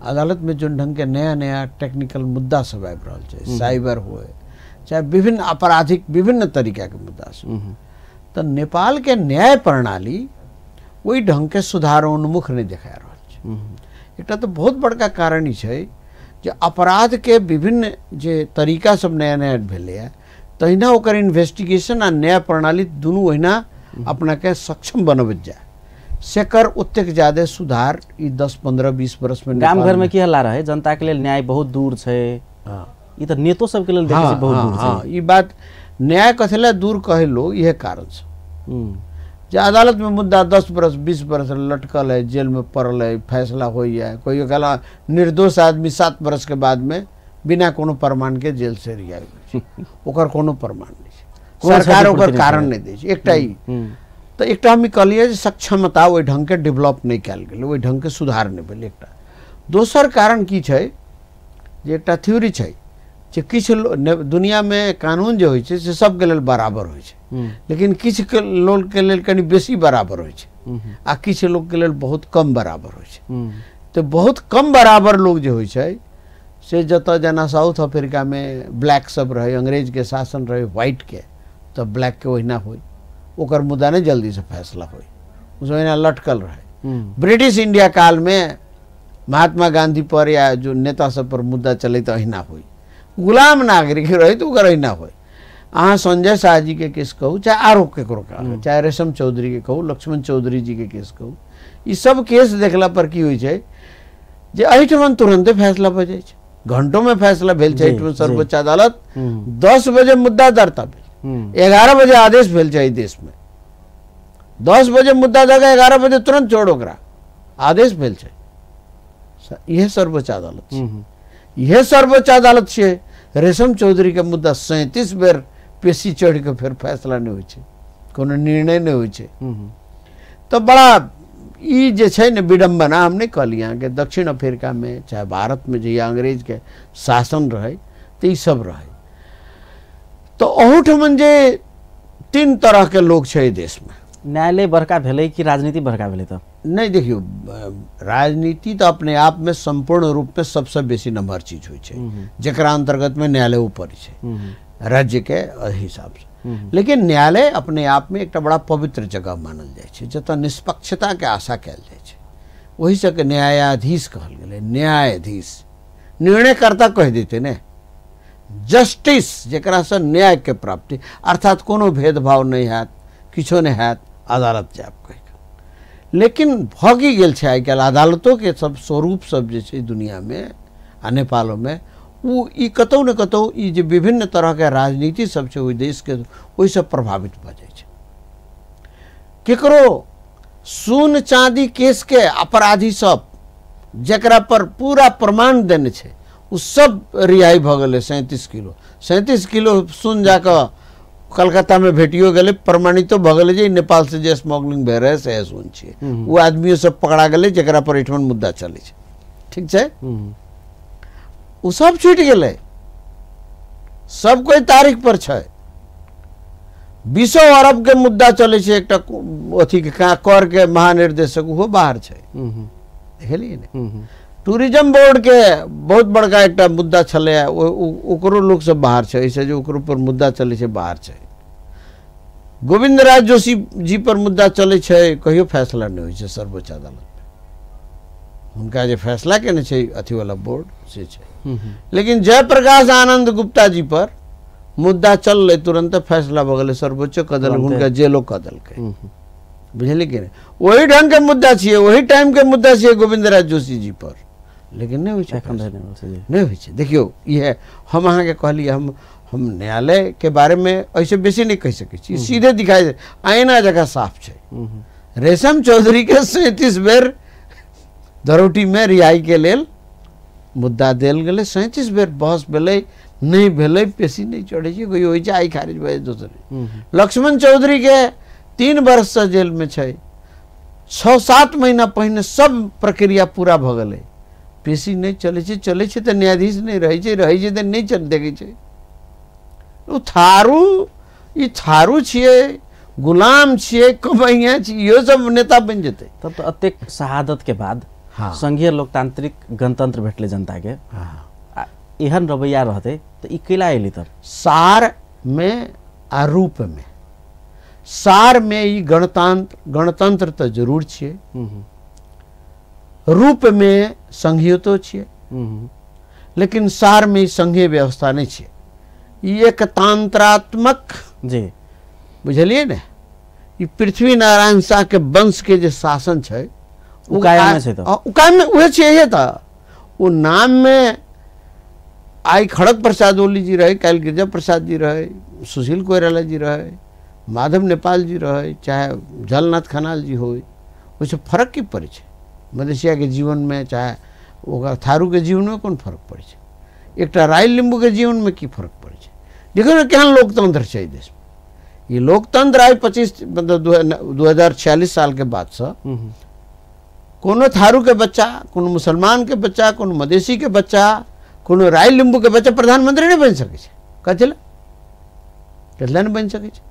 अदालतमे जोन ढङ्गके नया नया टेक्निकल मुद्दा सब आबि रहल छै, साइबर होए चाहे विभिन्न आपराधिक विभिन्न तरीकाके मुद्दा सब, तऽ नेपालके न्याय प्रणाली ओहि ढङ्गके सुधारोन्मुख नहि देखा रहल छै। एकटा तऽ बहुत बड़का कारण ई छै जे अपराधके विभिन्न जे तरीका सब नया नया भेलैए तहिना ओकर इन्वेस्टिगेशन आ न्याय प्रणाली दुनू ओहिना अपनाके सक्षम बनबैत जाय, सेकर ओतेक ज्यादा सुधार ई 10, 15, 20 वर्ष में गाम घर में की हल्ला रहे, जनता के लेल न्याय बहुत दूर छै, ई तऽ नेतो सबके लेल देखै छै बहुत दूर छै। ई बात न्याय कथी दूर कहे लोग इहे कारण छै जे अदालत में मुद्दा 10 बरस 20 बरस लटकल है, जेल में पड़ल है, फैसला होइए, कोई कहला निर्दोष आदमी 7 बरस के बाद में बिना कोनो प्रमाण के जेल से रिहा होइ छै, ओकर कोनो प्रमाण नहि छै, सरकार ओकर कारण नहि दै छै। एकटा ई तऽ एकटा हम कहलियै जे सक्षमता ओहि ढङ्गके डेवलप नहि कयल गेलै, ओहि ढङ्गके सुधार नहि भेलै। एकटा दोसर कारण की छै जे एकटा थ्योरी छै जे किछु दुनियामे कानून जे होइ छै से सबके लेल बराबर होइ छै, लेकिन किछु लोकके लेल कनि बेसी बराबर होइ छै आ किछु लोकके लेल बहुत कम बराबर होइ छै। तऽ बहुत कम बराबर लोक जे होइ छै से जतऽ जेना साउथ अफ्रीकामे ब्लैक सब रहै, अंग्रेजके शासन रहै व्हाइटके, तऽ ब्लैकके ओहिना होइ, ओकर मुद्दा नहि जल्दीसँ फैसला होइ, ओहिना लटकल रहै। ब्रिटिश इंडिया कालमे महात्मा गांधी पर या जो नेता सब पर मुद्दा चलै तऽ अहिना होइ, गुलाम नागरिक रहै तऽ ओकर अहिना होइ। अहाँ संजय शाह जी के केस कहू चाहे आरो केकरो कहू, चाहे रेशम चौधरी के कहू, लक्ष्मण चौधरी जी के केस कहू, ई सब केस देखला पर की होइ छै जे एहिठमन तुरन्ते फैसला भऽ जाइ छै, घंटों में फैसला भेल छै। एहिठमन सर्वोच्च अदालत 10 बजे मुद्दा दर्ता भेल, 11 बजे आदेश भेल छै। देश में 10 बजे मुद्दा दऽ कऽ 11 बजे तुरंत छोड़ ओकरा आदेश भेल छै। इहे सर्वोच्च अदालत छै, इहे सर्वोच्च अदालत छियै। रेशम चौधरी के मुद्दा 37 बेर पेशी चढ़ि कऽ फेर फैसला नहि होइ छै, कोनो निर्णय नहि होइ छै। तऽ बड़ा ई जे छै ने विडम्बना, हम नहि कहली अहाँके दक्षिण अफ्रीकामे चाहे भारतमे जहिया अंग्रेजके शासन रहै तऽ ई सब रहै। तऽ अहूठमन जे 3 तरहके लोक छै देशमे। न्यायालय बड़का भेलै कि राजनीति बड़का भेलै? तऽ नहि, देखियौ राजनीति तऽ अपने आपमे सम्पूर्ण रूपमे सबसँ बेसी नम्हर चीज होइ छै, जकरा अन्तर्गतमे न्यायालय पड़ै छै राज्यके हिसाबसँ। लेकिन न्यायालय अपने आपमे एकटा बड़ा पवित्र जगह मानल जाइ छै, जतऽ निष्पक्षताके आशा कयल जाइ छै। ओहि सबके न्यायाधीश कहल गेलै, न्यायाधीश निर्णयकर्ता कहि देतै ने, जस्टिस जकरासँ न्यायके प्राप्ति, अर्थात कोनो भेदभाव नहि हैत, किछो नहि हैत, अदालत जायब कहि कऽ। लेकिन भऽ की गेल छै आइ काल्हि अदालतोके सब स्वरूप सब जे छै दुनियामे आ नेपालोमे ओ ई कतहु ने कतहु ई जे विभिन्न तरहके राजनीति सब छै ओहि देशके, ओहिसँ प्रभावित भऽ जाइ छै। केकरो सोन चाँदी केसके अपराधी सब जकरा पर पूरा प्रमाण देने छै ओ सब रिहाई भऽ गेलै। 37 किलो सोन जाकऽ कलकत्तामे भेटियो गेलै, प्रमाणितो भऽ गेलै जे नेपाल से जे स्मगलिंग भए रहै सएह सोन छियै। ओ आदमियो सब पकड़ा गेलै जकरा पर एहिठमन मुद्दा चलै छै। ठीक छै, ओ सब छूटि गेलै, सब कोई तारीख पर छै। 20 अरब के मुद्दा चलै छै, एकटा अथी के कर के महानिर्देशक ओहो बाहर छै। देखलियै ने, टूरिज्म बोर्ड के बहुत बड़का एकटा मुद्दा छलै, ओकरो लोक सब बाहर छै, एहिसँ जे ओकरो पर मुद्दा चलै छै बाहर छै। गोविंद राज जोशी जी पर मुद्दा चलै छै, कहियो फैसला नहि होइ छै सर्वोच्च अदालत में। हुनका जे फैसला केने छै अथीवाला बोर्ड से छै। लेकिन जयप्रकाश आनंद गुप्ता जी पर मुद्दा चललै, तुरंत फैसला भऽ गेलै, सर्वोच्चो कऽ देलकै, हुनका जेलो कऽ देलकै। बुझलियै कि नहि? ओही ढंग के मुद्दा छियै, ओही टाइम के मुद्दा छियै गोविंद राज जोशी जी पर, लेकिन नहि होइ छै, नहि होइ छै। देखियौ, इएह हम अहाँके कहलियै, हम न्यायालय के बारे में ऐसे बेसी नहि कहि सकै छी, सीधे दिखाई दे आईना जगह साफ छै। रेशम चौधरी के 37 बेर धरौटी में रिहाई के लेल मुद्दा देल गेलै, 37 बेर बहस भेलै, नहि भेलै, पेशी नहि चढ़ै छै, कोइ होइ छै आइ खारिज भऽ जाइ दोसर। लक्ष्मण चौधरी के 3 वर्षसँ जेलमे छै, 6-7 महीना पहिने सब प्रक्रिया पूरा भऽ गेलै, पेशी नहि चलै छै, चलै छै तऽ न्यायाधीश नहि रहै छै, रहै छै तऽ नहि चल देखै छै। ओ थारू, ई थारू छियै, गुलाम छियै, कमैया छियै, इहो सब नेता बनि जेतै। तब तऽ एतेक शहादत के बाद संघीय लोकतांत्रिक गणतंत्र भेटलै जनता के, एहन रवैया रहतै तऽ ई कैला एलै? तब सार में आ रूप में, सार में ई गणतंत्र तऽ जरूर छियै, रूप में संघीयतो छियै, लेकिन सार में ई संघीय व्यवस्था नहि छियै, ई एकतांत्रात्मक जी, बुझलियै ने। ई पृथ्वी नारायण शाह के वंश के जे शासन छै ओ कायम छै, तऽ ओ कायम उहे छियै तऽ ओ नाम में आइ खड़ग प्रसाद ओली जी रहे, काल्हि गिरिजा प्रसाद जी रहे, सुशील कोइराला जी रहे, माधव नेपाल जी रहे, चाहे झलनाथ खनाल जी होय, ओहिसँ फरक की पड़ै छै मधेशियाके जीवनमे, चाहे ओकर थारूके जीवनमे कोन फरक पड़ै छै, एकटा राय लिम्बूके जीवनमे की फरक पड़ै छै? देखियौ ने केहन लोकतंत्र छै एहि देशमे। ई लोकतंत्र आइ 25 मतलब 2046 सालके बादसँ कोनो थारूके बच्चा, कोनो मुसलमानके बच्चा, कोनो मधेशीके बच्चा, कोनो राय लिम्बूके बच्चा प्रधानमंत्री नहि बनि सकै छै। कथी लए? कथी लए नहि बनि सकै छै?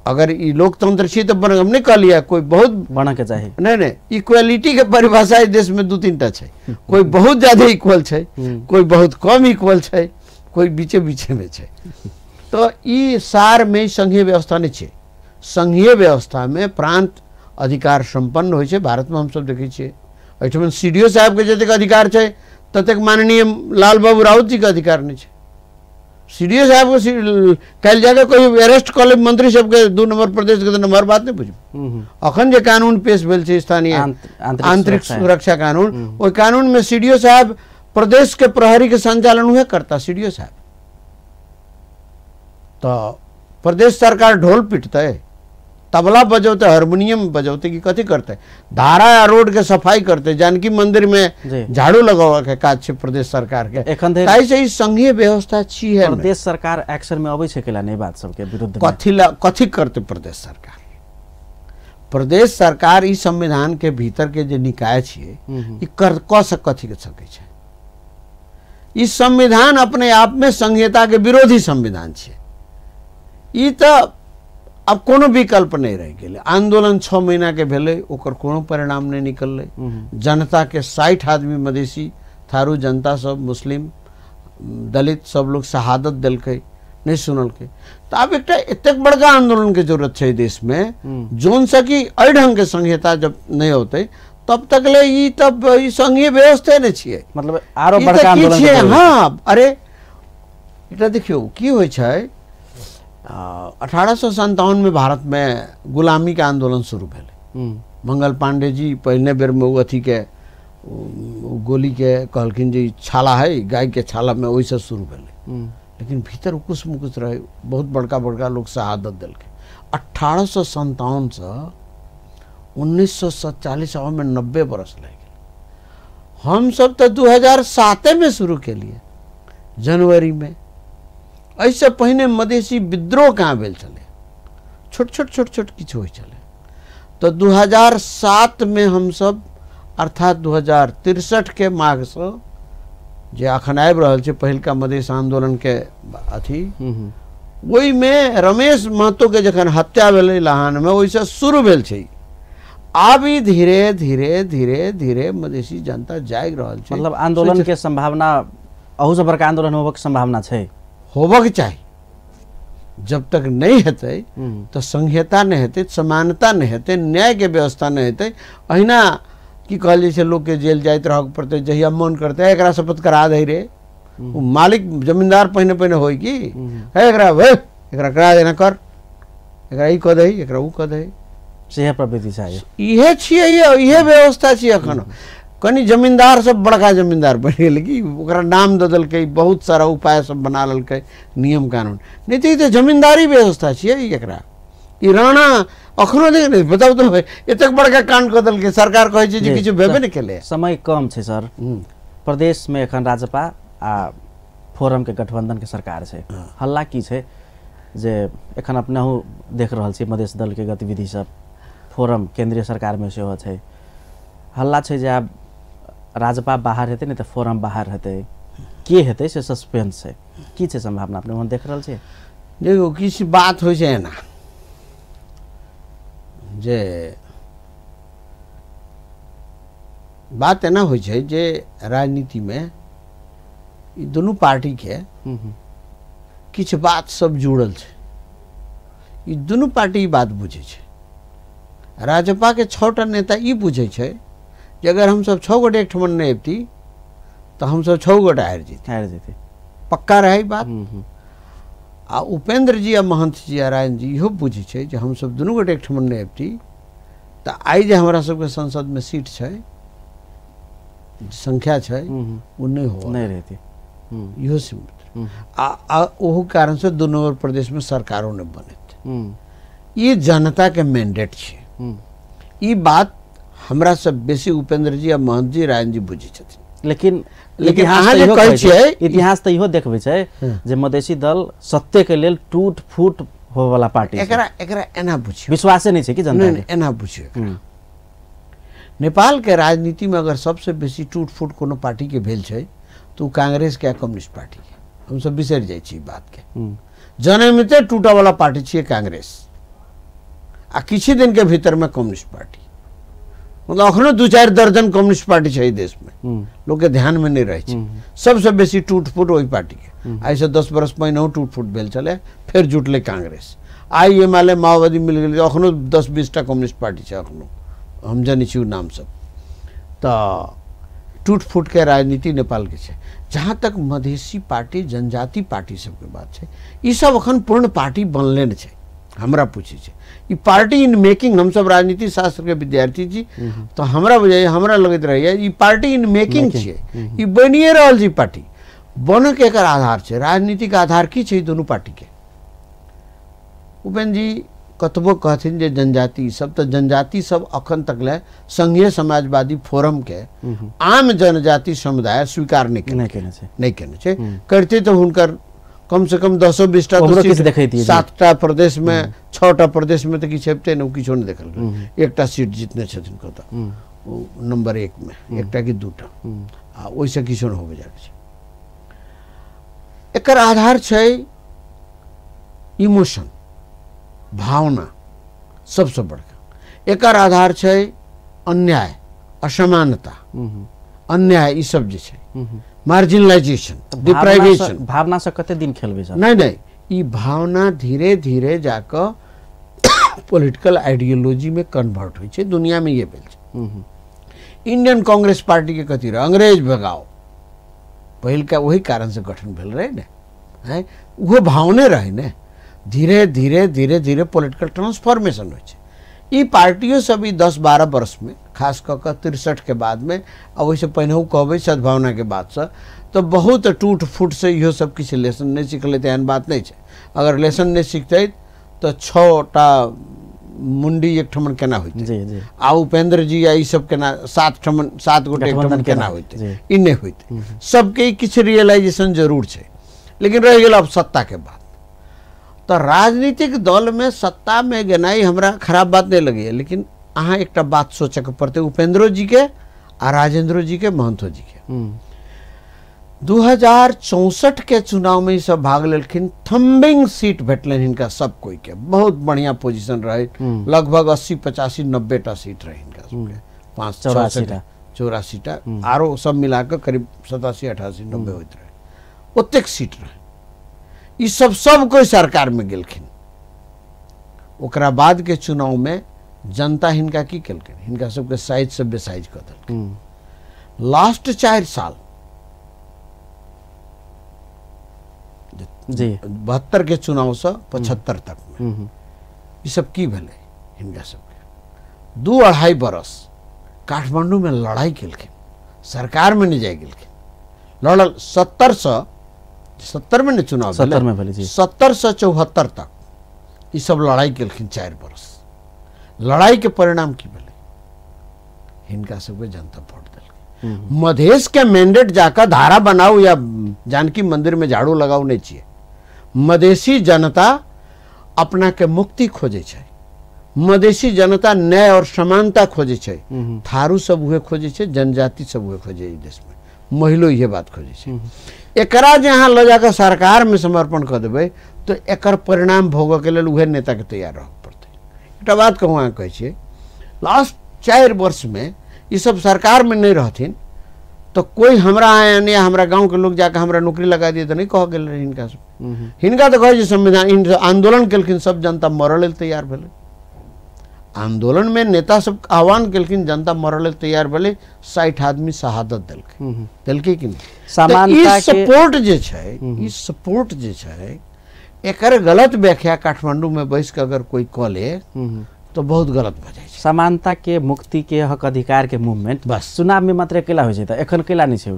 अगर ई लोकतंत्र छी तऽ बन, हम नहि कहलियै कोई बहुत बनऽके चाही, नहि नहि, इक्वलिटी के परिभाषा एहि देशमे 2-3 टा छै। कोई बहुत ज्यादा इक्वल छै, कोई बहुत कम इक्वल छै, कोई बीचे बीचेमे छै। तऽ ई सारमे संघीय व्यवस्था नहि छै। संघीय व्यवस्थामे प्रांत अधिकार सम्पन्न होइ छै। भारतमे हमसब देखै छियै एहिठाम CDO साहेबके जतेक अधिकार छै ततेक माननीय लाल बाबू राउत जीके अधिकार नहि छै। CDO साहेबके काल्हि जाकऽ कोई अरेस्ट कऽ लेब मंत्री सबके 2 नंबर प्रदेशके, तऽ नंबर बात नहि बुझब। अखन जे कानून पेश भेल छै स्थानीय आंतरिक सुरक्षा कानून, ओहि कानूनमे CDO साहेब प्रदेश के प्रहरी के संचालन उहे करता CDO साहेब। तऽ प्रदेश सरकार ढोल पिटतै, तबला बजौतै, हारमोनियम बजौतै कि कथी करतै? धारा आ रोड के सफाई करतै, जानकी मंदिर में झाड़ू लगाबऽ के काज छै प्रदेश सरकार के। एखन धरि ताहि से ई संघीय व्यवस्था छी है। प्रदेश सरकार एक्शन में अबै छै कैला नहि बात सबके विरुद्ध? कथी ला कथी करतै प्रदेश सरकार? प्रदेश सरकार ई संविधान के भीतर के जे निकाय छियै ई कर कऽ कथी के सकै छै? ई संविधान अपने आप में संघीयता के विरोधी संविधान छै। ई तऽ अब कोनो विकल्प नहीं रहि गेलै। आंदोलन 6 महीना के भेलै, ओकर कोनो परिणाम नहीं निकललै। जनता के 60 आदमी मधेशी थारू जनता सब, मुस्लिम दलित सब लोग शहादत देलकै, नहीं सुनलकै। तऽ आब एकटा एतेक बड़का आंदोलन के जरूरत छै देशमे, जोन से कि एहि ढंग के संघीयता जब नहीं होतै तब तक ले ई तब ई संघीय व्यवस्था नहि छियै। मतलब आरो बड़का आंदोलन छियै। हाँ, अरे एकटा देखियौ की होइ छै, 1857 में भारत में गुलामी के आंदोलन शुरू भेलै। मंगल पांडे जी पहिने बेर में ओ अथी के गोलीके कहलखिन जे छाला है गायके छालामे, ओहिसँ शुरू भेलै। लेकिन भीतर उकुस मुकुस रहे, बहुत बड़का बड़का लोग शहादत देलकै। 1857 से 1947 में 90 बरस लागि गेल। हम सब तो 2007 में शुरू केलिए जनवरी में। एहिसँ पहिने मधेसी विद्रोह कहाँ भेल छलै, छोट छोट छोट छोट किछु होइ छलै। तो 2007 में हमसब अर्थात 2063 के माघसँ जे अखन आबि रहल छै पहिलका मधेश आंदोलन के अथी, ओहिमे रमेश महतो के जखन हत्या भेलै लहानमे, ओहिसँ शुरू भेल छै। आब ई धीरे धीरे धीरे धीरे मधेसी जनता जागि रहल छै। मतलब आंदोलन के संभावना, अहूसँ बड़का आंदोलन होबक संभावना छै, होबक चाही। जब तक नहीं हेतै तो संघीयता नहीं हेतै, समानता नहीं हेतै, न्याय के व्यवस्था नहीं हेतै। अहिना की कहल जाइ छै, लोकके जेल जाइत रहऽ पड़तै, जहिया मन करतै एकरा शपथ करा दै रे। ओ मालिक जमींदार पहिने पहिने होइ कि हे एकरा हे एकरा करा देना कर, एकरा ई कऽ दही, एकरा ऊ कऽ दही, सेह प्रवृत्ति छै। इहे छियै, इहे व्यवस्था छियै। एखन कनि जमींदार सब बड़का जमींदार बनि गेलै कि ओकरा नाम दऽ देलकै, बहुत सारा उपाय सब बना लेलकै, नियम कानून। नहि तऽ ई तऽ जमींदारी व्यवस्था छियै। एकरा ई राणा अखनो देख नहि बताउ तऽ एतेक बड़का कांड कऽ देलकै, सरकार कहै छै जे किछु भेबे नहि केलै। समय कम छै सर। प्रदेशमे एखन राजपा आ फोरम के गठबंधन के सरकार छै। हल्ला की छै जे एखन अपनहु देख रहल छी मधेश दल के गतिविधि सब, फोरम केंद्रीय सरकारमे सेहो छै। हल्ला छै जे आब राजपा बाहर हेतै नहि तऽ फोरम बाहर हेतै, के हेतै से सस्पेंस छै। की छै संभावना अपने वहाँ देख रहल छियै? देखियौ किछु बात होइ छै एना जे बात एना होइ छै जे राजनीतिमे ई दुनू पार्टीके किछु बात सब जुड़ल छै। ई दुनू पार्टी ई बात बुझै छै। राजपाके 6टा नेता ई बुझै छै जे अगर हमसब 6 गोटे एकठमन नहि अबती तऽ हमसब 6 गोटे हारि जैती, हारि जैती, पक्का रहै बात। आ उपेंद्र जी आ महंत जी आ राजन जी इहो बुझै छै जे हमसब दुनू गोटे एकठमन नहि अबती तऽ आइ जे हमरा सबके संसदमे सीट छै, संख्या छै, ओ नहि हो, नहि रहती, इहो सीमित। आ ओहू कारणसँ दुनू प्रदेशमे सरकारो नहि बनत। ई जनताके मैंडेट छै। ई बात हमरा सब बेसी उपेंद्र जी आ महंत जी राजन जी बुझै छथिन। लेकिन लेकिन अहाँ जे कहै छियै, इतिहास तऽ इहो देखबै छै जे मधेसी दल सत्य के लेल टूट फूट होवला पार्टी। एकरा एकरा एना बुझियौ, विश्वासे नहि छै कि जनता के, एना बुझियौ। नेपाल के राजनीति में अगर सबसे बेसी टूट फूट कोनो पार्टी के भेल छै तो कांग्रेस के आ कम्युनिस्ट पार्टी के। हमसब बिसरि जाइ छी बात के। जनमिते टूटा वाला पार्टी छियै कांग्रेस, आ किछु दिन के भीतर में कम्युनिस्ट पार्टी। मतलब अखनो 2-4 दर्जन कम्युनिस्ट पार्टी छै देश में, लोग के ध्यान में नहीं रहै छै। सबसे बेसी टूट फूट ओहि पार्टी के। आइसँ 10 बरस पहिने टूट फूट भेल छलै, फेर जुटलै कांग्रेस। आइ एमाले माओवादी मिल गेलै, अखनो 10-20टा कम्युनिस्ट पार्टी छै अखनो, हम जनै छी ओ नाम सब। तऽ टूट फूट के राजनीति नेपाल के छै। जहाँ तक मधेसी पार्टी जनजाति पार्टी सबके बात छै, ई सब अखन पूर्ण पार्टी बनले नहि छै। हमरा पूछै छै ई पार्टी इन मेकिंग। हमसब राजनीति शास्त्र के विद्यार्थी छी तऽ हमरा बुझाइए, हमरा लगैत रहैए ई पार्टी इन मेकिंग छियै, ई बनिए रहल छै। पार्टी बनके एकर आधार छै, राजनीतिक आधार की छै दुनू पार्टीके। उपेन्द्र जी कतबो कहथिन जे जनजाति सब, तऽ जनजाति सब अखन तक ले संघीय समाजवादी फोरम के आम जनजाति समुदाय स्वीकार नहि केने छै, नहि केने छै। करते तऽ हुनकर कम से कम 10-20टा, 7टा प्रदेश में, 6टा प्रदेश में तऽ किछु अबितै ने, ओ किछो नहि देखलकै। 1टा सीट जीतने छथिन कतऽ, ओ नंबर 1 में, 1टा कि 2टा, आ ओहिसँ किछो नहि होबे जाइ छै। एकर आधार छै इमोशन, भावना सबसँ बड़का। एकर आधार छै अन्याय, असमानता, अन्याय, ई सब जे छै, मार्जिनलाइजेशन, डिप्राइवेशन। भावना से कते दिन खेलबै सर? नहीं नहीं, ई भावना धीरे धीरे जाकऽ पॉलिटिकल आइडियोलॉजी में कन्वर्ट होइ छै। दुनिया में ये भेल छै। इंडियन कांग्रेस पार्टी के कथी रहै, अंग्रेज भगाओ, पहिलका वही कारण से गठन भेल रहै ने, हैं ओहो भावने रहै ने। धीरे धीरे धीरे धीरे पॉलिटिकल ट्रांसफॉर्मेशन होइ छै। ई पार्टियो सब ई 10-12 वर्ष में खास कऽ कऽ 63 के बाद में आ ओहिसँ पहिनहु कहबै सद्भावना के बादसँ तऽ बहुत टूट फूट से इहो सब किछु लेसन नहि सिखलै, तऽ एहन बात नहि छै। अगर लेसन नहि सिखतै तऽ 6टा मुंडी एकठमन केना होइतै, आ उपेंद्र जी या ई सब केना 7 ठमन 7 गोटे एकठमन केना होइतै, ई नहि होइतै। सबके किछु रियलाइजेशन जरूर छै, लेकिन रहि गेल अब सत्ता के बात। तऽ राजनीतिक दलमे सत्तामे गेनाइ हमरा खराब बात नहि लगैए, लेकिन अहाँ एकटा बात सोचऽके पड़तै उपेंद्रो जी के आ राजेंद्रो जी के महंतो जी के। 2064 के चुनाव में सब भाग लेलखिन, थम्बिंग सीट भेटलनि हिनका सब कोई के, बहुत बढ़िया पोजीशन रहे, लगभग 80, 85, 90 टा सीट रहे हिनका सबके, 5, 6, 84 टा, आरो सब मिलाकर करीब 87, 88, 90 होइत रहे, ओतेक सीट रहे। ई सब सब कोई सरकार में गेलखिन। ओकरा बाद के चुनाव में जनता हिनका की केलखिन, हिनका सबके साइज से बेसाइज कऽ देलखिन। लास्ट 4 साल जी 72 के चुनाव से 75 तक में ई सब की भेलै, हिनका सबके 2-2.5 बरस काठमांडू में लड़ाई केलखिन, सरकार में नहीं जाय गेलखिन, लड़ल 70 से 70 में नहीं चुनाव 70 में भेलै, 70 से 74 तक ई सब लड़ाई केलखिन 4 बरस। लड़ाई के परिणाम की भेलै, हिनका सबके जनता वोट देलकै। मधेश के मैंडेट जाकर धारा बनाऊ या जानकी मंदिर में झाड़ू लगाऊ नहीं चाहिए। मधेशी जनता अपना के मुक्ति खोजे छै, मधेशी जनता न्याय और समानता खोजे छै, थारू सब उहे खोजे छै, जनजाति सब उहे खोजे देश में, महिलो इहे बात खोजे छै। एकरा जे अहाँ लऽ जाकर सरकार में समर्पण कऽ देबै तो एकर परिणाम भोगऽ के लेल उहे नेता के तैयार रहऽ पड़तै। एकटा बात कहूँ, अहाँ कहै छियै लास्ट 4 वर्ष में ई सब सरकार में नहीं रहथिन तो कोई हमरा आयन या हमरा गाँव के लोग जाकर हमरा नौकरी लगा दिए तो नहीं कह गेल रहे हिनका सब। हिनका तो कहै छै संविधान आंदोलन केलखिन, सब जनता मरऽ लेल तैयार भेलै, आंदोलन में नेता सब आह्वान केलखिन, जनता मरऽ लेल तैयार भेलै, 60 आदमी शहादत देलकै, देलकै कि नहि। समानता सपोर्ट जे छै, ई सपोर्ट जे छै एकर गलत व्याख्या काठमांडू में बैस के अगर कोई कऽ ले तो बहुत गलत भऽ जाइ छै। समानता के मुक्ति के हक अधिकार के मूवमेंट बस चुनाव में मात्र अकेला होइ छै, तऽ एखन कैला नहि छै।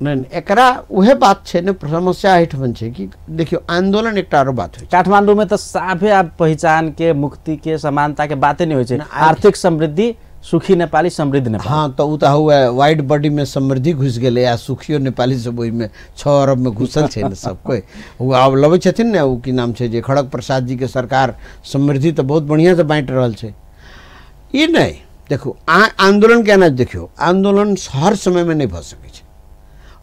नहि, एकरा उहे बात छै ने, समस्या एहिठमन छै कि देखियौ आंदोलन एकटा आरो बात होइ छै। काठमांडू में तऽ साफे आब पहिचान के मुक्ति के समानता के बाते नहि होइ छै, आर्थिक समृद्धि, सुखी नेपाली, समृद्ध नेपाली। हाँ, तो उ तऽ हुए वाइड बॉडी में समृद्धि घुसि गेलै आ सुखियो नेपाली सब ओहिमे 6 अरब में घुसल छै ने सब कोइ। ओ आब लबै छथिन ने, ओ की नाम छै जे खड़ग प्रसाद जी के सरकार समृद्धि तऽ बहुत बढ़िआँ से बाँटि रहल छै। ई नहि देखू, आंदोलन केना देखियौ, आंदोलन हर समयमे नहि भऽ सकै छै।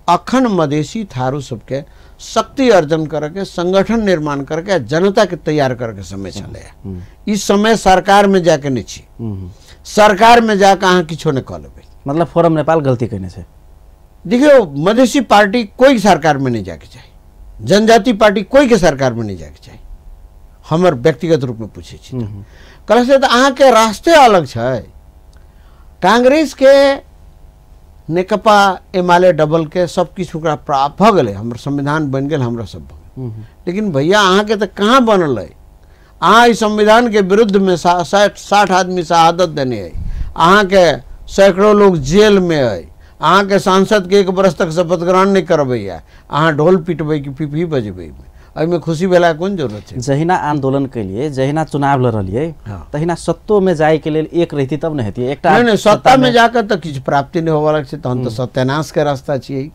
अखन मधेशी थारू सबके शक्ति अर्जन करके, संगठन निर्माण करके, जनता के तैयार करके समय छलै। ई समय सरकार में जाके नहि छी, सरकार में जाके अहाँ किछो नहि कऽ लेबै। मतलब फोरम नेपाल गलती कयने छै। देखियौ मधेशी पार्टी कोई सरकार में नहीं जाके चाही, जनजाति पार्टी कोई के सरकार में नहीं जाके चाही, हमर व्यक्तिगत रूप में पूछै छी। कहल से तऽ अहाँके रास्ते अलग छै। कांग्रेस के नेकपा एमाले डबल के सब किछु ओकरा प्राप्त भऽ गेलै, हमर संविधान बनि गेल, हमरा सब भऽ गेल, लेकिन भैया अहाँके तऽ कहाँ बनल अइ? अहाँ एहि संविधान के विरुद्ध में 60 आदमी शहादत देने अइ, अहाँके सैकड़ों लोग जेल में अइ, अहाँके सांसद के 1 बरस तक शपथ ग्रहण नहीं करबैया, अहाँ ढोल पिटबै कि पिपही बजेबै, एहिमे खुशी भेला कोन जरूरत छै? जहिना आंदोलन केलिए, जहिना चुनाव लड़लिए, तहिना सत्तो में जाय के लेल एक रहती तब ने हेती। एकटा नहीं, सत्ता में जाकर तऽ किछु प्राप्ति नहीं होबऽ छै, तहन तऽ सत्यानाश के रास्ता छियै।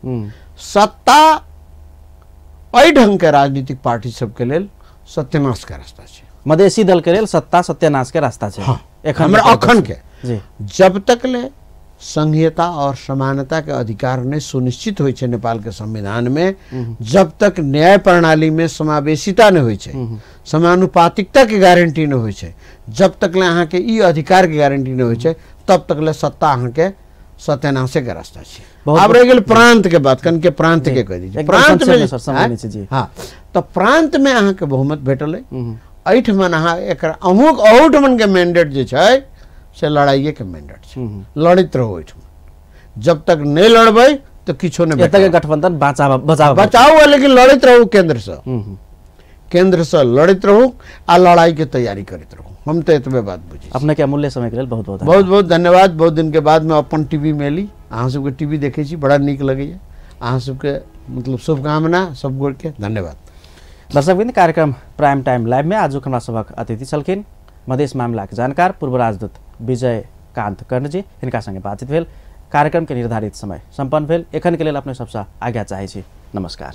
सत्ता एहि ढंग के राजनीतिक पार्टी सबके लेल सत्यानाश के रास्ता छै, मधेशी दल के लेल सत्ता सत्यानाश के रास्ता छै। हाँ, हमरा अखन के जब तक ले संघीयता और समानता के अधिकार नहीं सुनिश्चित होइ छै नेपाल के संविधान में, जब तक न्याय प्रणाली में समावेशिता नहीं होइ छै, समानुपातिकता के गारंटी नहीं होइ छै, जब तक ले अहाँ के ई अधिकार के गारंटी नहीं होइ छै, तब तक ले सत्ता अहाँ के सत्यानाशे के रास्ता छै। आब रहि गेल प्रांत के बात, कन के प्रांत के कहि दै प्रांत में। हाँ, तऽ प्रांत में अहाँ के बहुमत भेटल अइ, एहिठमन अहाँ एकर अहूँ अहूठमन के मैंडेट जे छै से लड़ाइए के मैंडेट छै, लड़ैत रहू एहिठमन, जब तक नहीं लड़बै तऽ किछो नहि। एतऽ के गठबंधन बचाव बचाउ, लेकिन लड़ैत रहू केंद्र से, केंद्र से लड़ैत रहू आ लड़ाई के तैयारी करैत रहू। हम तऽ एतबे बात बुझै। अपने के अमूल्य समय के लेल बहुत बहुत बहुत बहुत धन्यवाद। बहुत दिन के बाद में अपन टीवी में एली, अहाँ सबके टीवी देखै छी, बड़ा नीक लगैया। अहाँ सबके मतलब शुभकामना सब गोड़ के, धन्यवाद। दर्शकवृन्द, कार्यक्रम प्राइम टाइम लाइव में आजुक हमरा सभक अतिथि छलखिन मधेश मामलाके जानकार पूर्व राजदूत विजय कान्त कर्णजी। हिनका संगे बातचीत भेल। कार्यक्रम के निर्धारित समय सम्पन्न भेल। एखन के लेल अपने सबसँ आज्ञा चाहै छी। नमस्कार।